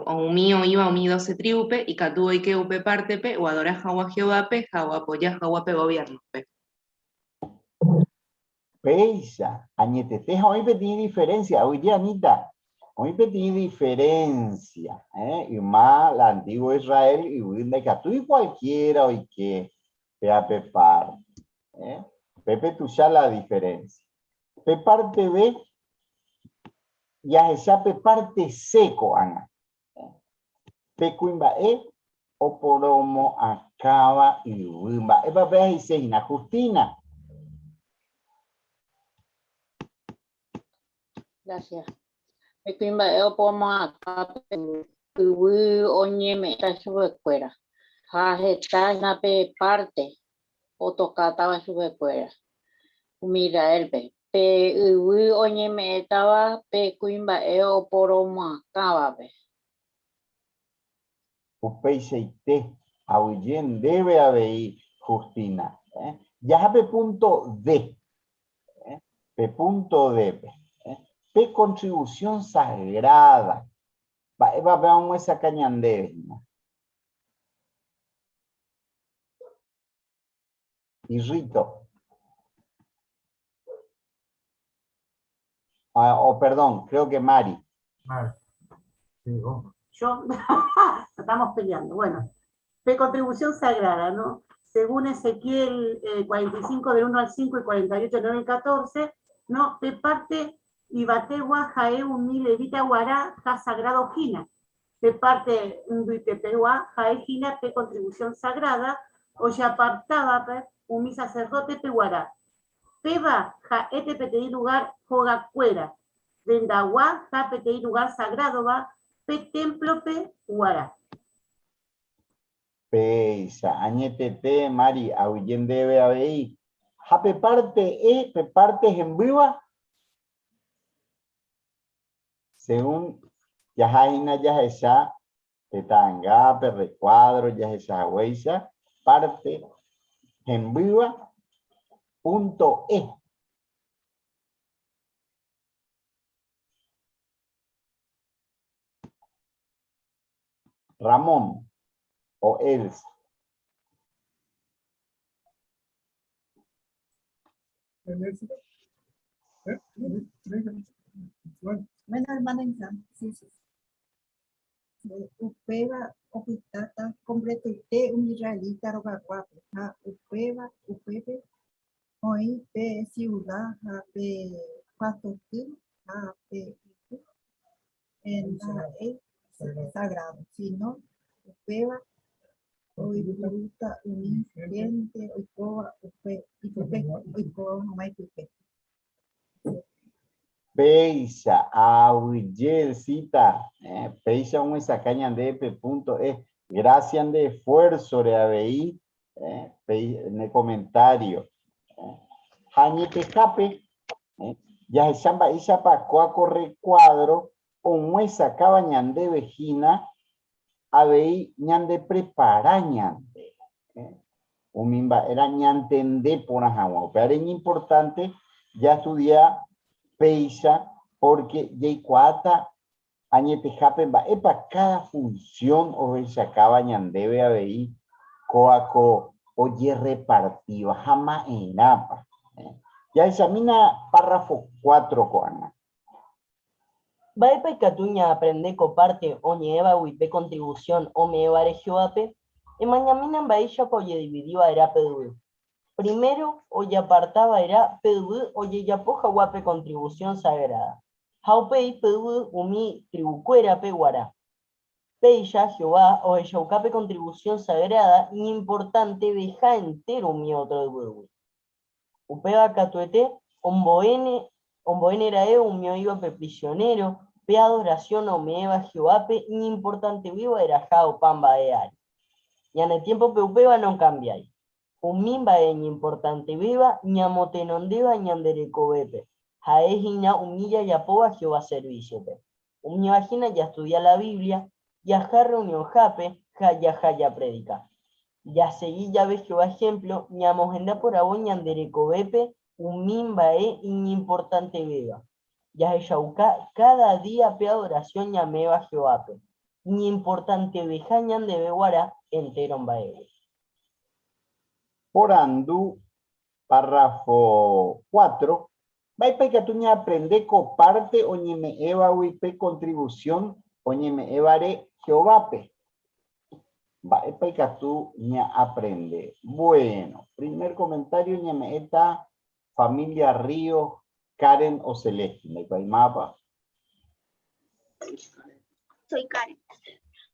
umi oĩva umi dóse trívupe ikatu oike upe pártepe oadora hag̃ua Jehovápe ha oapoja hag̃ua pe goviérnope. Péicha, añetete ha oĩ peteĩ diferénsia, oye Anita, oĩ peteĩ diferénsia, eh, yma la antiguo Israel yvy ndaikatúi cualquiera oike péa pe párte, eh, pépe tuicha la diferénsia. Pe párte B Jahecha pe párte C ko'ág̃a. Pe kuimba'e oporomoakãva yvy. Mba'épa péva he'ise hína? Justina. Gracias. Pe kuimba'e oporomoakãva pe yvy oñeme'ẽta chupekuéra ha heta hína pe párte otokátava chupekuéra umi Israélpe. Pe yvy oñeme'ẽtava pe kuimba'e oporomoakãvape. Upeichaite, aguyje ndéve avei, Justina. Jaha pe punto D. Pe punto D-pe. Pe contribución sagrada. Mba'épa péva omyesakã ñandéve hína? Irrito. Ah, oh, perdón, creo que Mari. Mari. Sí, vos. Yo, estamos peleando. Bueno, de contribución sagrada, ¿no? Según Ezequiel 45 del 1 al 5 y 48, 9 al 14, no, pe parte yvategua ha'e umi levita guarã ha sagrado hína. Pe parte mbytepegua ha'e hína pe contribución sagrada ojeapartávape umi sacerdote-pe guarã. Péva ha'ete peteĩ lugar hogakuéra rendagua ha peteĩ lugar sagrádova pe témplope guarã. Péicha, añetete, Mari, aguyje ndéve avei. Ha pe parte E, pe parte hembýva, según jaha hína jahecha pe ta'anga, pe recuadro jahecha haguéicha, parte hembýva, punto E. Ramón o Elsa. Bueno, hermana sí, sí. Upéva opytáta kompletoite umi israelita rogaguápe, ha upéva upépe oĩ pe siuda ha pe pastoty ha pe yvy ndaha'éi sagrádo, síno upéva oipurúta umi hénte oikóva upe ipype, oikóva hag̃ua ipype. Péicha, aguyje, Elcita, péicha omyesakã ñandéve pe punto E. Gracias nde esfuerzo-re avei, ne comentario. Ha añetehápe, jahecha mba'éichapa kóa ko recuadro omyesakãva ñandéve hína avei ñandeprepara ñande umi mba'éra ñantende porã hag̃ua. Upévare iñimportánte jastudia péicha pórke jaikuaáta añetehápe mba'épa káda funsión ohechakáva ñandéve avei kóa ko ojerrepartíva ha ma'erãpa. Jahechamína párrafo cuatro ko'ág̃a. Mba'épa ikatu ñaaprende ko párte oñe'ẽvagui pe kontrivusión ome'ẽvare Jehovápe? Emañamína mba'éichapa ojedividi va'erã pe yvy. Primero, ojeaparta va'erã pe yvy ojejapo hag̃ua pe kontrivusión sagráda, ha upéi pe yvy umi trivukuérape guarã. Péicha Jehová ohechauka pe kontrivusión sagráda iñimportanteveha entéro umi ótro yvýgui. Upéva katuete ombo'éne ombo'énera'e umi oĩvape prisionéro, pe adorasión ome'ẽva Jehovápe iñimportantegui va'erãha opa mba'e ári. Ñane tiémpope upéva nokambiái. Umi mba'e iñimportantevéva ñamotenondéva ñande rekovépe, ha'e hína umi jajapóva Jehová servísiope. Umíva hína jastudia la Biblia, jaha rreunionhápe ha jaha japredika. Jasegi jave Jehová ehémplo, ñamohenda poravo ñande rekovépe umi mba'e iñimportantevéva. Jahechauka káda día pe adorasión ñame'ẽva Jehovápe, iñimportanteveha ñandéve g̃uarã entéro mba'égui. Porandu párrafo cuatro, Mba'épa ikatu ñaaprende ko párte oñeme'ẽvagui pe kontrivusión oñeme'ẽvare Jehovápe? Mba'épa ikatu ñaaprende? Buéno, primer komentário ñame'ẽta família Ríos, Karen o Celeste. Ndaikuaái mávapa. Soy Karen.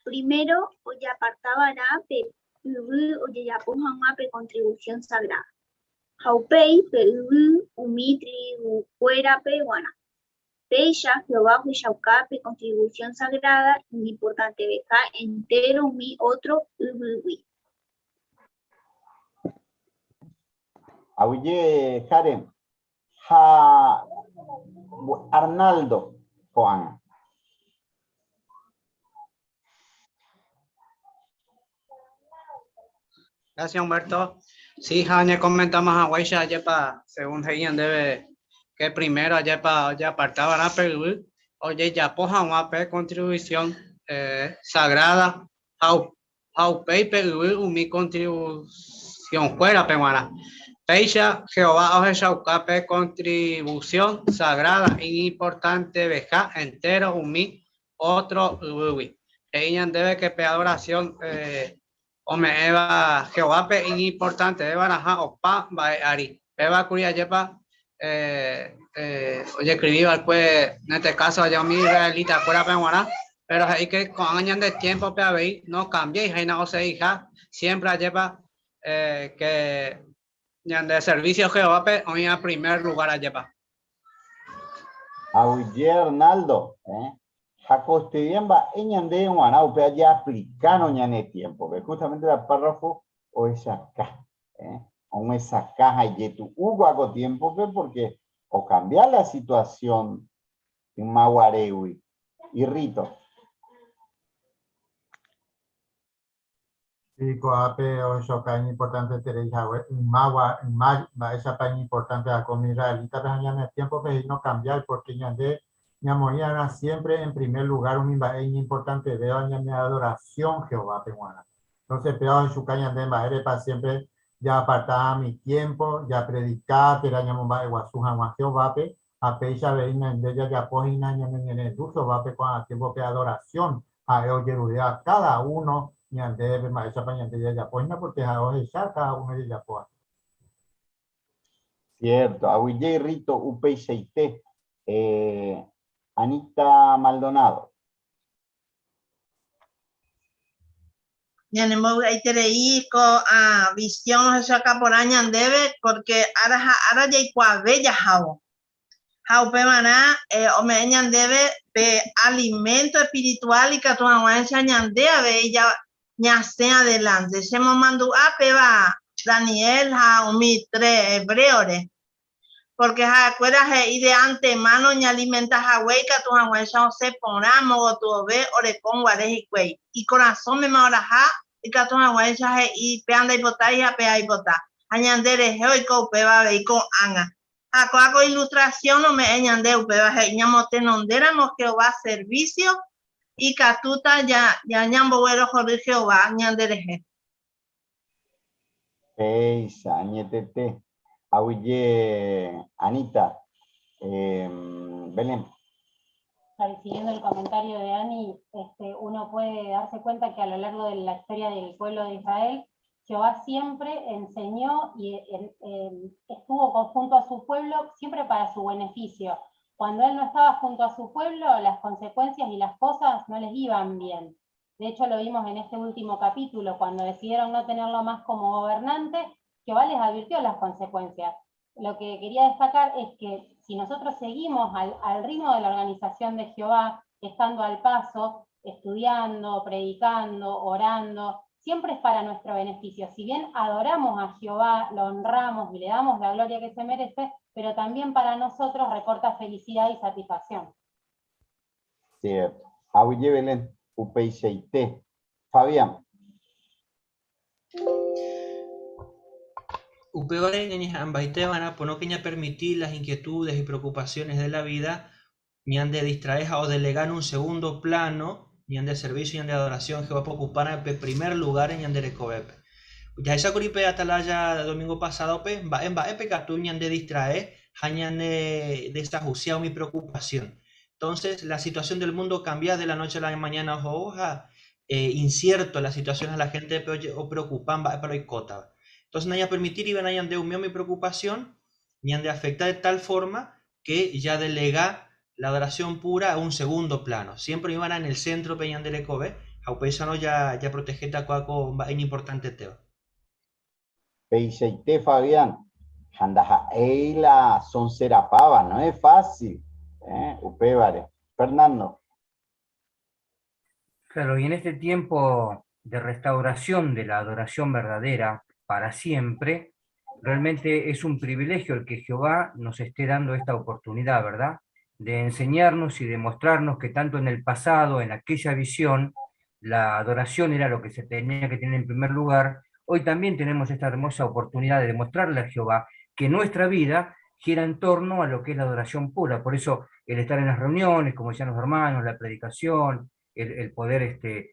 Primero ojeaparta va'erã pe yvy ojejapo hag̃ua pe kontrivusión sagráda. Ha upéi pe yvy umi trivukuérape g̃uarã. Péicha Jehová ohechauka pe kontrivusión sagráda iñimportanteveha entéro umi ótro yvýgui. Aguyje Karen ha Arnaldo ko'ág̃a. Gracias, Humberto. Sí, ja ñacomentamos haguéicha ajépa, según he'i ñandéve, que primero ajépa ojeapartava'erã pe yvy ojejapo hag̃ua pe contribución eh, sagrada ha, ha upéi pe yvy umi contribución-kuérape g̃uarã. Péicha Jehová ohechauka pe contribución sagrada iñimportanteveha entéro umi ótro yvýgui. He'i ñandéve que pe adoración eh, Ome'ẽva Jehovápe iñimportanteveva'erãha opa mba'e ári. Péva kuri ajépa ojeskrivi va'ekue en este caso aja umi israelita-kuérape g̃uarã, péro he'i ke ko'ág̃a ñande tiémpope avei nokambiái hína osegiha siémpre ajépa ke ñande servísio Jehovápe oĩva primer lugár ajépa. Aguyje Arnaldo, ha koestedía mba'e ñandéve g̃uarã upéva jaaplikárõ ñane tiémpope. Justamente la párrafo ohechaka, omyesakã ha ijetu'u kua ko tiémpope porque okambia la situación yma guarégui. Irrito. Sí, ko'ápe ohechauka iñimportanteterei hague ymagua, yma mba'éichapa iñimportante va'ekue umi israelítape ha ñane tiémpope he'i nokambiái pórke ñande ñamoĩ va'erã siémpre en primer lugár umi mba'e iñimportantevéva ñane adorasión Jehovápe g̃uarã. Entónse péva ohechuka ñande mba'érepa siémpre jaaparta mi tiémpo japredika térã ñamomba'eguasu hag̃ua Jehovápe ha péicha avei ñande jajapo hína ñaneñe'ẽrendu Jehovápe ko'ã tiémpope adorasión Ha'e ojeruréva káda uno ñandéve mba'éichapa ñande jajapo hína pórke ha'e ohecha káda uno jajapóva. Cierto, aguyje Rito upeichaite. Anita Maldonado. Ñanembovy'aiterei ko'ã visión ohechauka porã ñandéve pórke ára ha ára jaikuaave jahávo. Ha upevarã ome'ẽ ñandéve pe alimento espiritual ikatu hag̃uáicha ñande avei ñasẽ adelante. Chemomandu'a péva Daniel ha umi tres hebréore, pórke ha'ekuéra he'i de antemano oñealimenta hague ikatu hag̃uáicha osẽ porã mogotyove orekónguare hikuái. Ikorasõmema oraha ikatu hag̃uáicha he'i péa ndaipotái ha péa aipota. Ha ñande rehe oiko upéva avei ko'ág̃a. Ha kóa ko ilustrasión ome'ẽ ñande upéva he'i ñamotenondéramo Jehová servísio ikatúta ñamboguerohory Jehová ñanderehe. Péicha, añetete. Aguyje Anita. Belén. Siguiendo el comentario de Ani, este, uno puede darse cuenta que a lo largo de la historia del pueblo de Israel, Jehová siempre enseñó y estuvo junto a su pueblo, siempre para su beneficio. Cuando él no estaba junto a su pueblo, las consecuencias y las cosas no les iban bien. De hecho, lo vimos en este último capítulo, cuando decidieron no tenerlo más como gobernante, Jehová les advirtió las consecuencias. Lo que quería destacar es que si nosotros seguimos al, al ritmo de la organización de Jehová, estando al paso, estudiando, predicando, orando, siempre es para nuestro beneficio. Si bien adoramos a Jehová, lo honramos y le damos la gloria que se merece, pero también para nosotros reporta felicidad y satisfacción. Cierto. Aguyje Belén, upeichaite. Fabián. Upévare ñañeha'ãmbaiteva'erã pono que ñapermiti las inquietudes y preocupaciones de la vida ñande distrae ha odelega en un segundo plano ñande servicio, ñande adoración Jehovápe ocupárã pe primer lugar ñande rekovépe. Jahechákuri pe Atalaya domingo pasado-pe mba'e mba'épe katu ñande distrae ha ñane desahusia umi preocupación. Entonces, la situación del mundo cambia de la noche a la mañana oho ha incierto la situación ha la gente-pe opreocupa mba'épa la oikótava. Entonces, nañapermitíri va'erã ñande umi umi preocupación ñande afecta de tal forma que ya delega la adoración pura a un segundo plano. Siempre iban en el centro pe ñande rekove ha upéicharõ ja japrotegéta kóa ko mba'e iñimportantetéva. Peichaite Fabián, ha ndaha'éi la sonserapáva, no es fácil, eh, upévare. Fernando. Claro, y en este tiempo de restauración de la adoración verdadera para siempre, realmente es un privilegio el que Jehová nos esté dando esta oportunidad, ¿verdad? De enseñarnos y demostrarnos que tanto en el pasado, en aquella visión, la adoración era lo que se tenía que tener en primer lugar. Hoy también tenemos esta hermosa oportunidad de demostrarle a Jehová que nuestra vida gira en torno a lo que es la adoración pura. Por eso el estar en las reuniones, como decían los hermanos, la predicación, el, poder este,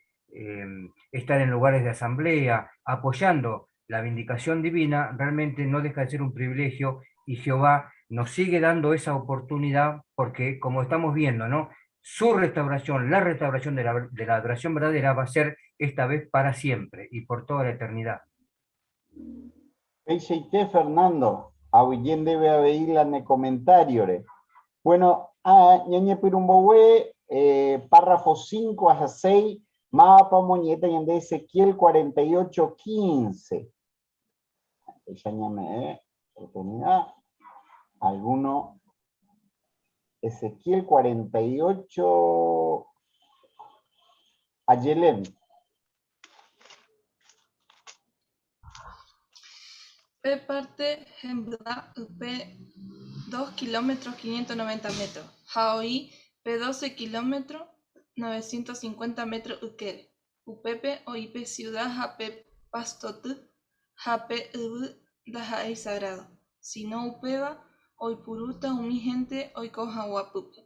estar en lugares de asamblea, apoyando la vindicación divina, realmente no deja de ser un privilegio y Jehová nos sigue dando esa oportunidad porque, como estamos viendo, ¿no? Su restauración, la restauración de la adoración verdadera va a ser esta vez para siempre y por toda la eternidad. Peichaite Fernando, aguyje ndéve avei la ne comentario-re. Bueno, a ñañepyrũmbogue eh, párrafo 5 ha 6, mávapa omoñe'ẽta ñande Ezequiel 48, 15. Péicha ñame'ẽ oportunidad. Alguno. Ezequiel 48. Ayelén. Pe parte hembyva ype 2 kilómetros 590 metros ha oĩ pe 12 kilómetros 950 metros ykére. Upépe oĩ pe siuda ha pe pastoty ha pe yvy ndaha'éi sagrádo, síno upéva oipurúta umi hénte oiko hag̃ua pype.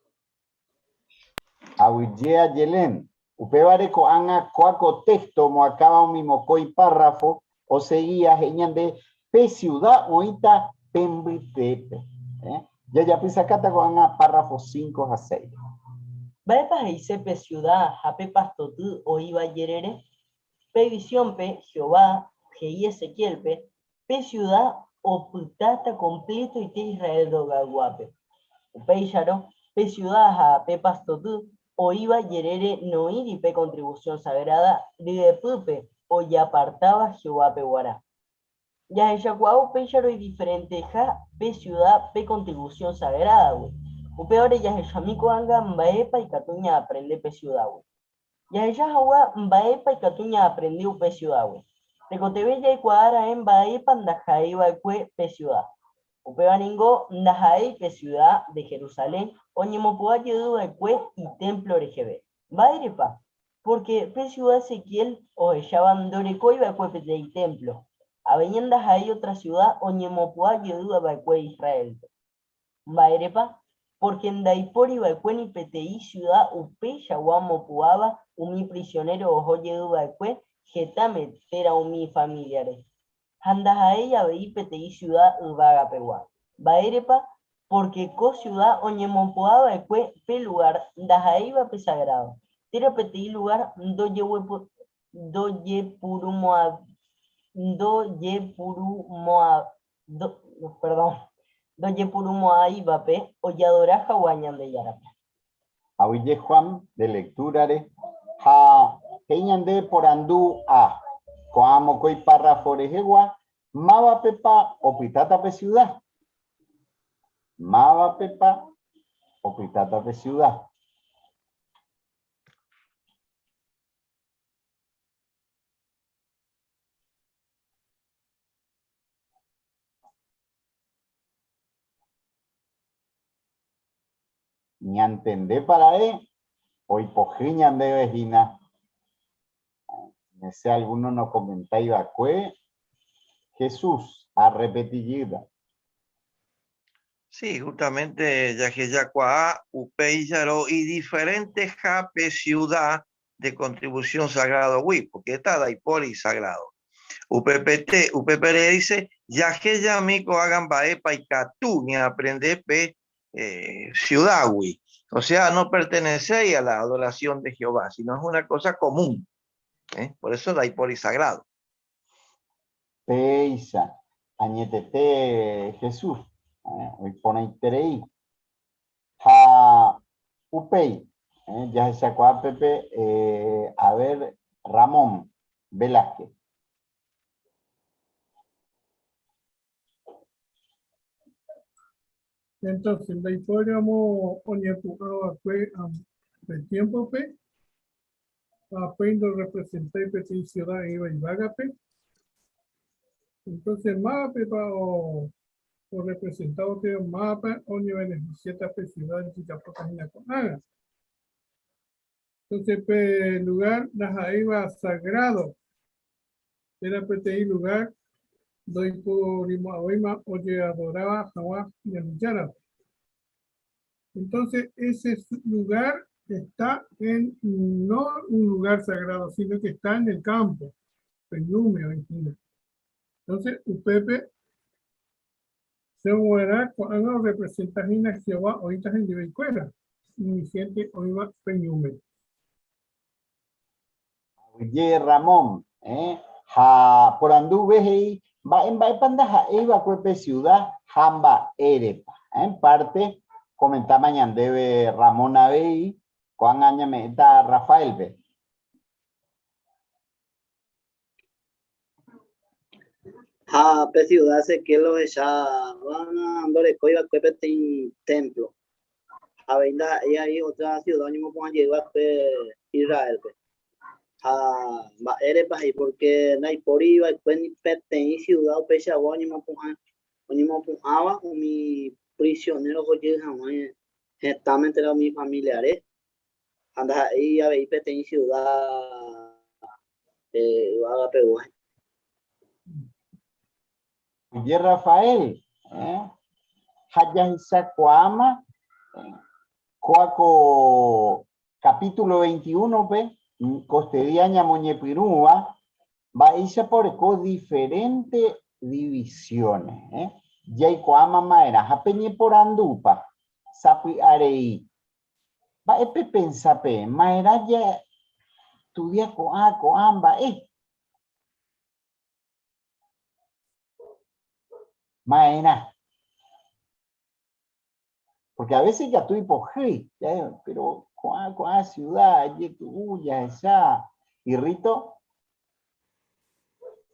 Aguyje Ayelén. Upévare ko'ág̃a kóa ko téxto omoakãva umi mokõi párrafo osegía he'i ñande pe siuda oĩta pe mbytépe. Jajapysakáta ko'ág̃a párrafo 5 ha 6. Mba'épa he'ise pe siuda ha pe pastoty oĩva jerere? Pe visiónpe Jehová he'i Ezequiélpe pe siuda opytáta kompletoite Israel rogayguápe. Upéicharõ, pe siuda ha pe pastoty oĩva jerere noĩri pe kontrivusión sagráda ryepýpe ojeapartáva Jehovápe g̃uarã. Jahechakuaa upéicharõ idiferenteha pe siuda pe kontrivusión sagrádagui. Upévare jahechami ko'ág̃a mba'épa ikatu ñaaprende pe siudágui. Jahecha hag̃ua mba'épa ikatu ñaaprende upe siudágui. Tekotevẽ jaikuaa raẽ mba'épa ndaha'éi va'ekue pe siuda. Upéva ningo ndaha'éi pe siuda de Jerusalén oñemopu'ã jey va'ekue itémplo reheve. Mba'érepa? Pórke pe siuda Ezequiel ohecháva ndorekói va'ekue peteĩ témplo. Avei ndaha'éi ótra siuda oñemopu'ã jeýva va'ekue Israélpe. Mba'érepa? Pórke ndaipóri va'ekue ni peteĩ siuda upeichagua omopu'ãva umi prisionéro oho jey va'ekue hetãme térã umi ifamíliare. Ha ndaha'éi avei peteĩ siuda yvagapegua. Mba'érepa? Pórke ko siuda oñemopu'ã va'ekue pe lugár ndaha'éiva pe sagrádo, térã peteĩ lugár ndojepurumo'ãivape ojeadora hag̃ua Ñandejárape. Aguyje Juan de lectura-re ha he'i ñande porandu A. Ko'ã mokõi párrafo rehegua, mávapepa opytáta pe ciudad? Mávapepa opytáta pe ciudad? Ñantendépa ra'e oipohýi ñandéve hína? Hese alguno nokomentái va'ekue. Jesús, arrepetijýta. Sí, justamente jahechakuaa upéicharõ idiferenteha pe siuda de contribución sagrado-gui, porque esta ndaipóri sagrado. Upepete, upépe rehe'ise, jahejami ko'ág̃a mba'épa ikatu ñaaprende pe eh, ciudad-gui. O sea, no pertenecéi a la adoración de Jehová, sino es una cosa común. ¿eh? Por eso ndaipóri sagrado. Péicha, añetete Jesús, eh, oiporãiterei. Ha upéi, jahechakuaa pépe, a ver, Ramón Velázquez. Entonces, ndaipóriramo oñepu'ã va'ekue pe tiémpope, ha upéi ndorrepresentái peteĩ siuda oĩva yvágape. Entonces, mávapepa orrepresentávo pe mávapa oñevenefisiáta pe siuda ojejapóta hína ko'ág̃a? Entonces, pe lugár ndaha'éiva sagrádo, térã peteĩ lugár ndoiporimo'ãvéima ojeadoráva hag̃ua Ñandejárape. Entonces, ese lugar está en no un lugar sagrado, sino que está en el campo, pe ñúme oĩ hína. Entonces, upépe se og̃uarã ko'ág̃a orrepresenta hína Jehová oĩta hendivekuéra, umi hénte oĩva pe ñúme. Oye Ramón, eh? Ha poranduve he'i mba'e mba'épa ndaha'éi va'ekue pe ciudad ha mba'érepa. En parte comentáma ñandéve Ramón avei, ko'ág̃a ñame'ẽta Rafael-pe. Ha pe ciudad Ezequiel ohecháva ndorekói va'ekue peteĩ templo. Ha avei ndaha'éi avei otra ciudad oñemopu'ã jey va'ekue Israélpe. Ha mba'érepa he'i? Porque ndaipóri va'ekue ni peteĩ ciudad upeichagua oñemopu'ã oñemopu'ãva umi prisionero oho jey hag̃ua hetãme térã umi familiare. Ha ndaha'éi avei peteĩ ciudad yvága pegua. Oye Rafael, eh? Ha jahechakuaáma kóa ko capítulo 21-pe, kostedia ñamoñepyrũva, mba'éichapa oreko diferente divisiones, eh? Jaikuaáma ma'erã ha peñeporandúpa sapy'arei Mba'e pepensa peẽ? Ma'erã jastudia ko'ã ko'ã mba'e? Ma'erã. Porque a veces ikatu ipohýi, pero ko'ã ko'ã ciudad jetu'u jahecha. Y Rito?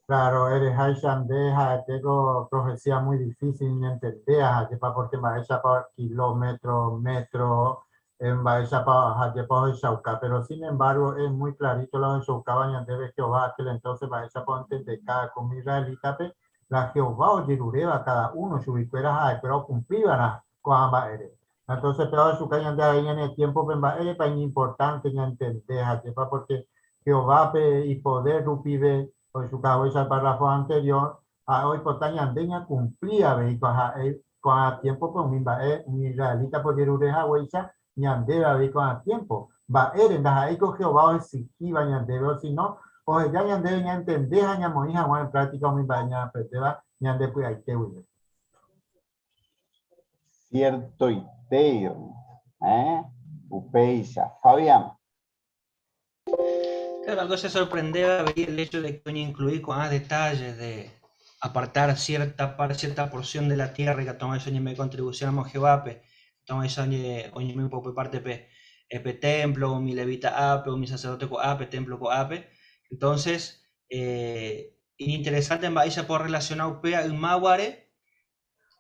Claro, ereháicha nde ha'ete ko profecía muy difícil ñantendea, ha'épa porque mba'éichapa kilómetro, metro, mba'éichapa ha'épa ohechauka, pero sin embargo es muy clarito la ohechaukáva ñandéve Jehová aquel entonces mba'éichapa ontendeka ko umi israelita-pe, la Jehová ojeruréva cada uno chuguikuéra ha'ekuéra okumpliva'erã ko'ã mba'ére. Entonces péva ohechuka ñande avei ñane tiémpope mba'érepa iñimportánte ñantende ha'épa porque Jehovápe ipodér rupive ohechuka haguéicha el párrafo anterior, ha'e oipota ñande ñakumpli avei ha'e ko'ã tiémpope umi mba'e umi israelítape ojerure haguéicha ñandéve avei ko'ã tiémpo. Mba'ére ndaha'éi ko Jehová oexigíva ñandéve osino oheja ñandéve ñantende ha ñamoĩ hag̃ua en práctica umi mba'e ñaaprendéva ñande py'aite guive. Ciertoite, ¿eh? Upéicha. Fabián. Claro, algo se sorprendeba avei el hecho de que oñeinclui ko'ã detalles de apartar cierta parte, cierta porción de la tierra ikatu hag̃uáicha oñeme'ẽ contribución amo Jehovápe, ikatu hag̃uáicha oñeme'ẽ upe parte pe, pe templo, umi levita ápe, umi sacerdote ko'ápe, templo ko'ápe. Entonces, eh, iñinteresante mba'éichapa orrelaciona upéva yma guare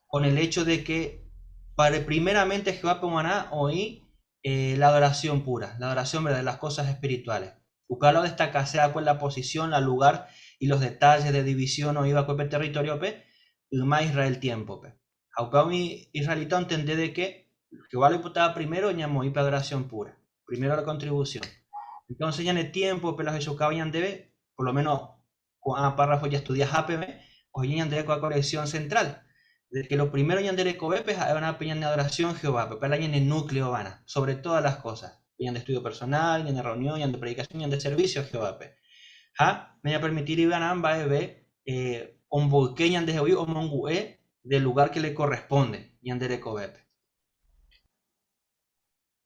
con el hecho de que para primeramente Jehovápe g̃uarã oĩ eh, la adoración pura, la adoración verdad, las cosas espirituales. Upéva lo destacase va'ekue la posición, la lugar y los detalles de división oĩ va'ekue pe territorio-pe yma Israel tiempo-pe. Ha upéva umi israelita ontende de que Jehová lo oipotáva primero ñamoĩ pe adoración pura, primero la contribución. Entonces ñane tiempo-pe la ohechaukáva ñandéve, por lo menos ko'ã párrafo jastudiaha peve, oheja ñandéve ko'ã conexión central, de que lo primero ñande rekovépe ha'eva'erã pe ñane adoración Jehovápe, upéva la ñane núcleo va'erã, sobre todas las cosas, pe ñande estudio personal, ñane reunión, ñande predicación, ñande servicio Jehovápe. Ha nañapermitíri va'erã mba'eve omboyke ñandehegui omongu'e del lugar que le corresponde ñande rekovépe.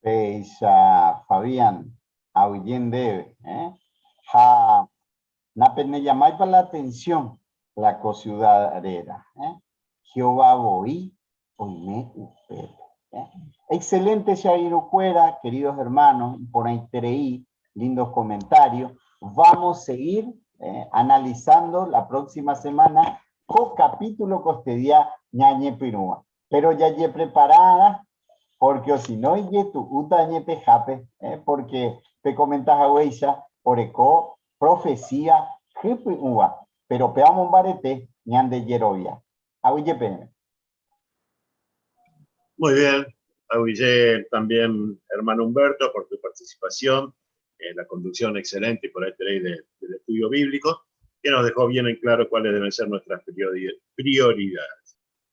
Péicha Fabián, aguyje ndéve, eh? Ha napenellamáipa la atención la ko ciudad réra, eh? Jehová voi oime upépe. Eh? Excelente che angirũkuéra, queridos hermanos, iporãiterei, lindos comentarios. Vamos a seguir analizando la próxima semana ko capítulo kostedia ñañepyrũva. Pero jajepreparada, porque o si no ijetu'úta añetehápe, eh, porque pe comenta haguéicha oreko profecía hypy'ũva, pero péva omombarete ñande jerovia. Aguyje peẽme. Muy bien, aguyje también hermano Humberto por tu participación en la conducción excelente por ahí del estudio bíblico, que nos dejó bien en claro cuáles deben ser nuestras prioridades.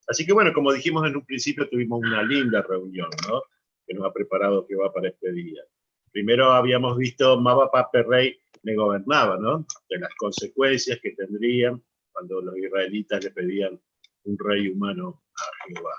Así que bueno, como dijimos en un principio, tuvimos una linda reunión, ¿no? Que nos ha preparado Jehová para este día. Primero habíamos visto Mava Pape Rey le gobernaba, ¿no? De las consecuencias que tendrían cuando los israelitas le pedían un rey humano a Jehová.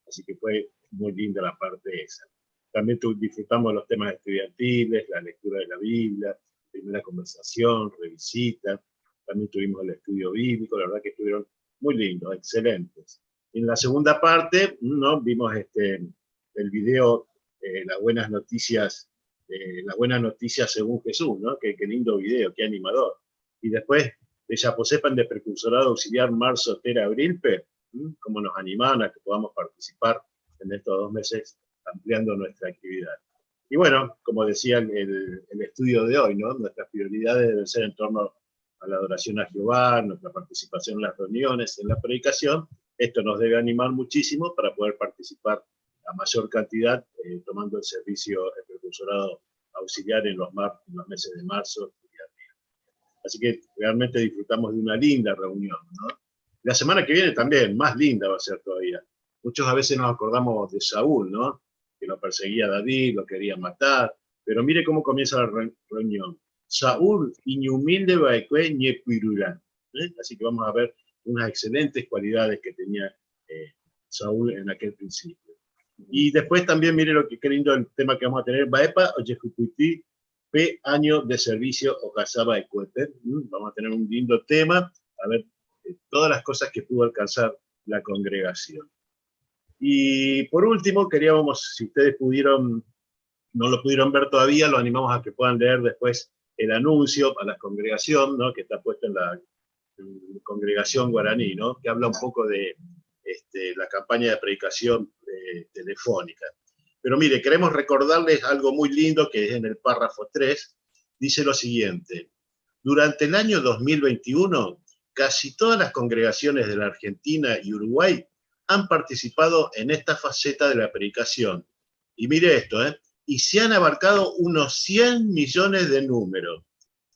Así que fue muy linda la parte esa. También disfrutamos los temas estudiantiles, la lectura de la Biblia, Primera conversación, revisita, también tuvimos el estudio bíblico, la verdad que estuvieron muy lindos, excelentes. En la segunda parte, ¿no? Vimos este, el video eh, Las buenas noticias, eh, las buenas noticias según Jesús, ¿no? Qué, qué lindo video, qué animador. Y después de Yaposepan de Precursorado Auxiliar Marzo Tera Abrilpe, cómo nos animaban a que podamos participar en estos dos meses ampliando nuestra actividad. Y bueno, como decía el, el estudio de hoy, ¿no? Nuestras prioridades deben ser en torno a la adoración a Jehová, nuestra participación en las reuniones, en la predicación. Esto nos debe animar muchísimo para poder participar a mayor cantidad, eh, tomando el servicio, el precursorado auxiliar en los, mar, en los meses de marzo y abril. Así que realmente disfrutamos de una linda reunión, ¿no? La semana que viene también, más linda va a ser todavía. Muchos a veces nos acordamos de Saúl, ¿no? Que lo perseguía David, lo quería matar, pero mire cómo comienza la reunión. Saúl iñumilde baekue ñepirurá. ¿eh? Así que vamos a ver unas excelentes cualidades que tenía eh, Saúl en aquel principio. Y después también, mire lo que qué lindo el tema que vamos a tener, Baepa o Yejucuití, P año de servicio o Casaba Ecuete. Vamos a tener un lindo tema, a ver eh, todas las cosas que pudo alcanzar la congregación. Y por último, queríamos, si ustedes pudieron, no lo pudieron ver todavía, lo animamos a que puedan leer después el anuncio a la congregación, ¿no? que está puesto en la en congregación guaraní, ¿no? que habla un poco de este, la campaña de predicación eh, telefónica. Pero mire, queremos recordarles algo muy lindo que es en el párrafo 3, dice lo siguiente, durante el año 2021, casi todas las congregaciones de la Argentina y Uruguay han participado en esta faceta de la predicación. Y mire esto, ¿eh? Y se han abarcado unos 100 millones de números.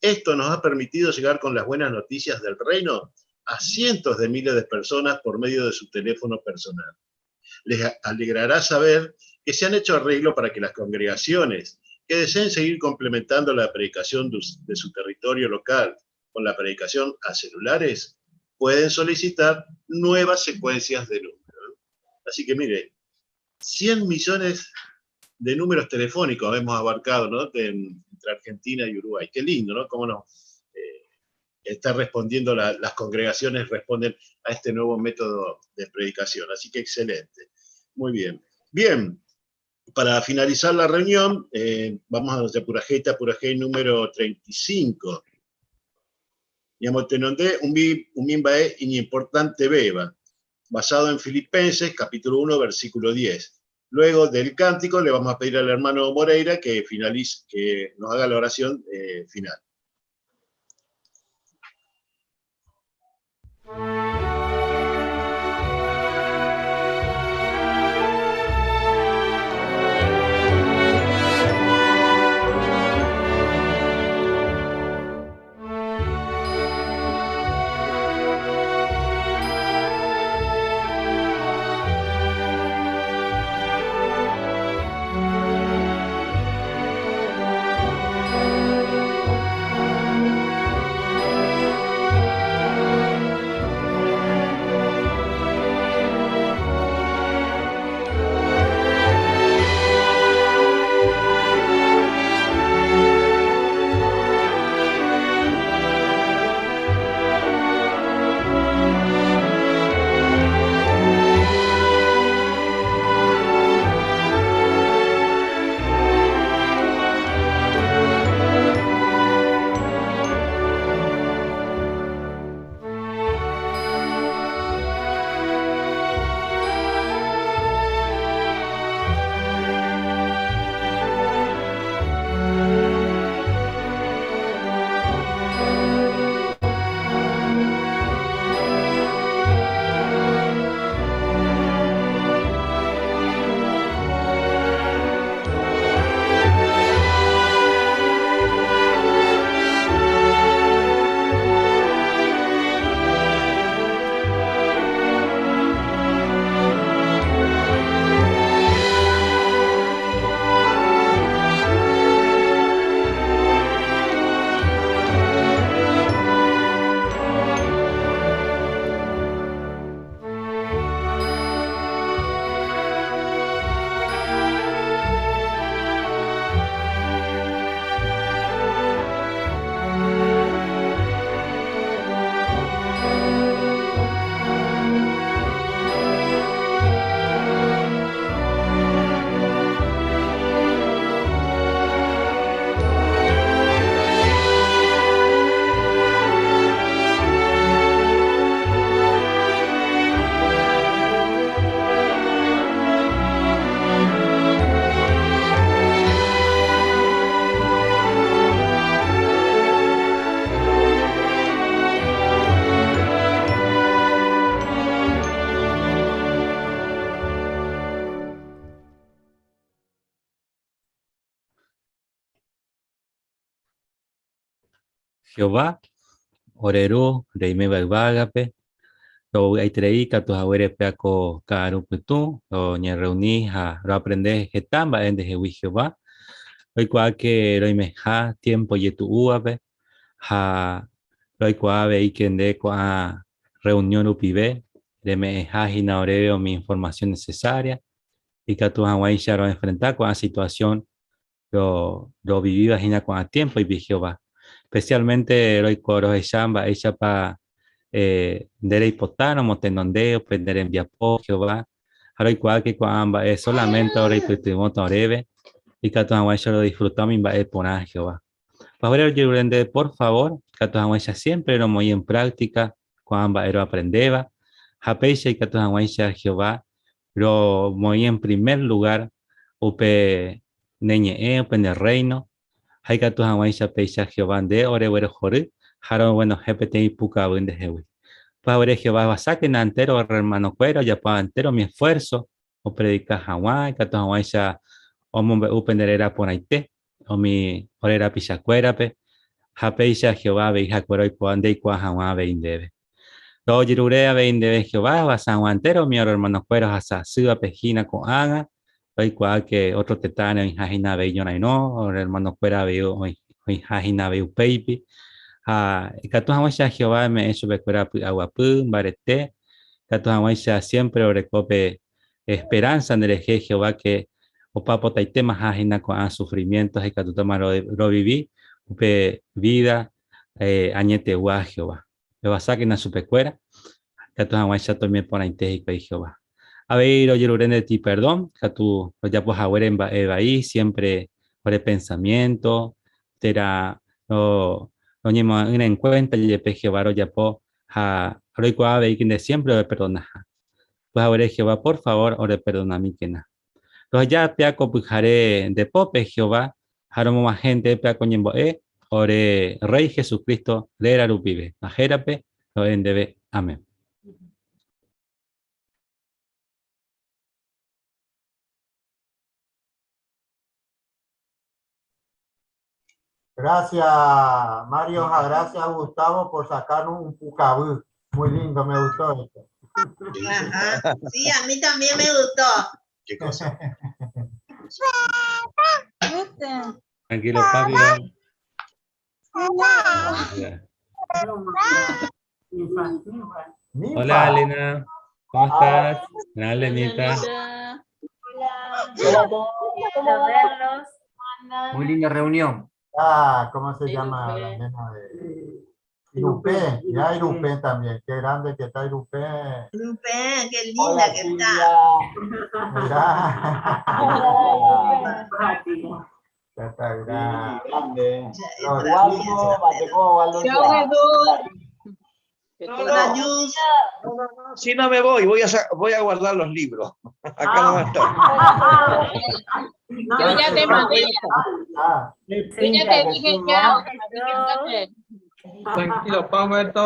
Esto nos ha permitido llegar con las buenas noticias del reino a cientos de miles de personas por medio de su teléfono personal. Les alegrará saber que se han hecho arreglos para que las congregaciones que deseen seguir complementando la predicación de su territorio local con la predicación a celulares, pueden solicitar nuevas secuencias de números. Así que mire, 100 millones de números telefónicos hemos abarcado, ¿no? De, entre Argentina y Uruguay. Qué lindo, ¿no? Cómo nos eh, está respondiendo, la, las congregaciones responden a este nuevo método de predicación. Así que excelente. Muy bien. Bien, para finalizar la reunión, eh, vamos a Yapurajei, Tapurajei número 35. Yamotenonde, un mimbae importante beba, basado en Filipenses, capítulo 1, versículo 10. Luego del cántico le vamos a pedir al hermano Moreira que finalice, que nos haga la oración eh, final. Jehová, ore Ru, reiméva yvágape, rovy'aiterei katu haguére péa ko ka'aru pytũ, roñerreuni ha roaprende heta mba'e ndehegui Jehová. Roikuaáke roimeha tiémpo ijetu'úvape ha roikuaa avei ke nde ko'ã reunión rupive reme'ẽha hína oréve umi informasión necesaria ikatu hag̃uáicha roenfrenta ko'ã situasión rovivíva hína ko'ã tiémpo ipi Jehová. Especialmente roiko rohecha mba'éichapa nde reipota romotenonde upe nde rembiapo Jehová, ha roikuaa ke ko'ã mba'e solamente oreipytyvõta oréve ikatu hag̃uáicha rodisfruta umi mba'e porã Jehová. Pahore rojerure ndéve por favor, ikatu hag̃uáicha siempre romoĩ en práctica ko'ã mba'e roaprendéva, ha péicha ikatu hag̃uáicha Jehová romoĩ en primer lugar upe ne ñe'ẽ, upe ne rréino, ha ikatu hag̃uáicha péicha Jehová nde oreguerohory ha roguenohẽ peteĩ pukavy ndehegui. Upévare Jehová evasákena entéro ore ermanokuéra ojapóva entéro umi esfuérso opredika hag̃ua, ikatu hag̃uáicha omombe'u pende réra porãite umi ore rapichakuérape, ha péicha Jehová avei ha'ekuéra oikuaa ndeikuaa hag̃ua avei ndéve. Rojerure avei ndéve Jehová ohasa hag̃ua entéro umi ore ermanokuéra ohasa asývape hína ko'ág̃a, roikuaa ke ótro tetãre oĩha hína avei ñorairõ, ore ermanokuéra avei oĩha hína avei upéipi. Ha ikatu hag̃uáicha Jehová eme'ẽ chupekuéra py'aguapy, mbarete, ikatu hag̃uáicha siémpre oreko pe esperánsa nderehe Jehová ke opa potaitémaha hína ko'ã sufrimiénto ha ikatútama rovivi upe vída añetegua Jehová. Evasákena chupekuéra, ikatu hag̃uáicha toime porãite hikuái Jehová. Avei rojerure ndeti perdón, katu rojapo haguére mba'e vai siémpre ore pensamiénto, térã roñemo'ã'ỹre en kuénta jepe Jehová rojapo ha roikuaa avei nde siémpre oreperdonaha. Upe haguére Jehová por favór oreperdonamíkena. Roheja péa ko pyhare nde pópe, Jehová, ha romog̃uahẽ ndépe ako ñembo'e ore Rréi Jesucristo réra rupive, ha hérape ro'e ndéve. Amén. Gracias, Mario, gracias, Gustavo, por sacarnos un pukavy. Muy lindo, me gustó esto. Ajá. Sí, a mí también me gustó. ¿Qué cosa? Tranquilo, papi. Hola, Elena. ¿Cómo estás? Hola, Lenita. Hola a todos. ¿Cómo verlos? Muy linda reunión. Ah, ¿cómo se llama la nena de Irupé? Ya Irupé también. Qué grande que está Irupé. Irupé, qué linda Hola, que está. Mirá. Ya está grande. Hola, Yus. Si no me voy, voy a, voy a guardar los libros. Acá no estoy. Yo ya te mandé. Yo ya te dije ya. Tranquilo, Pau, Berto.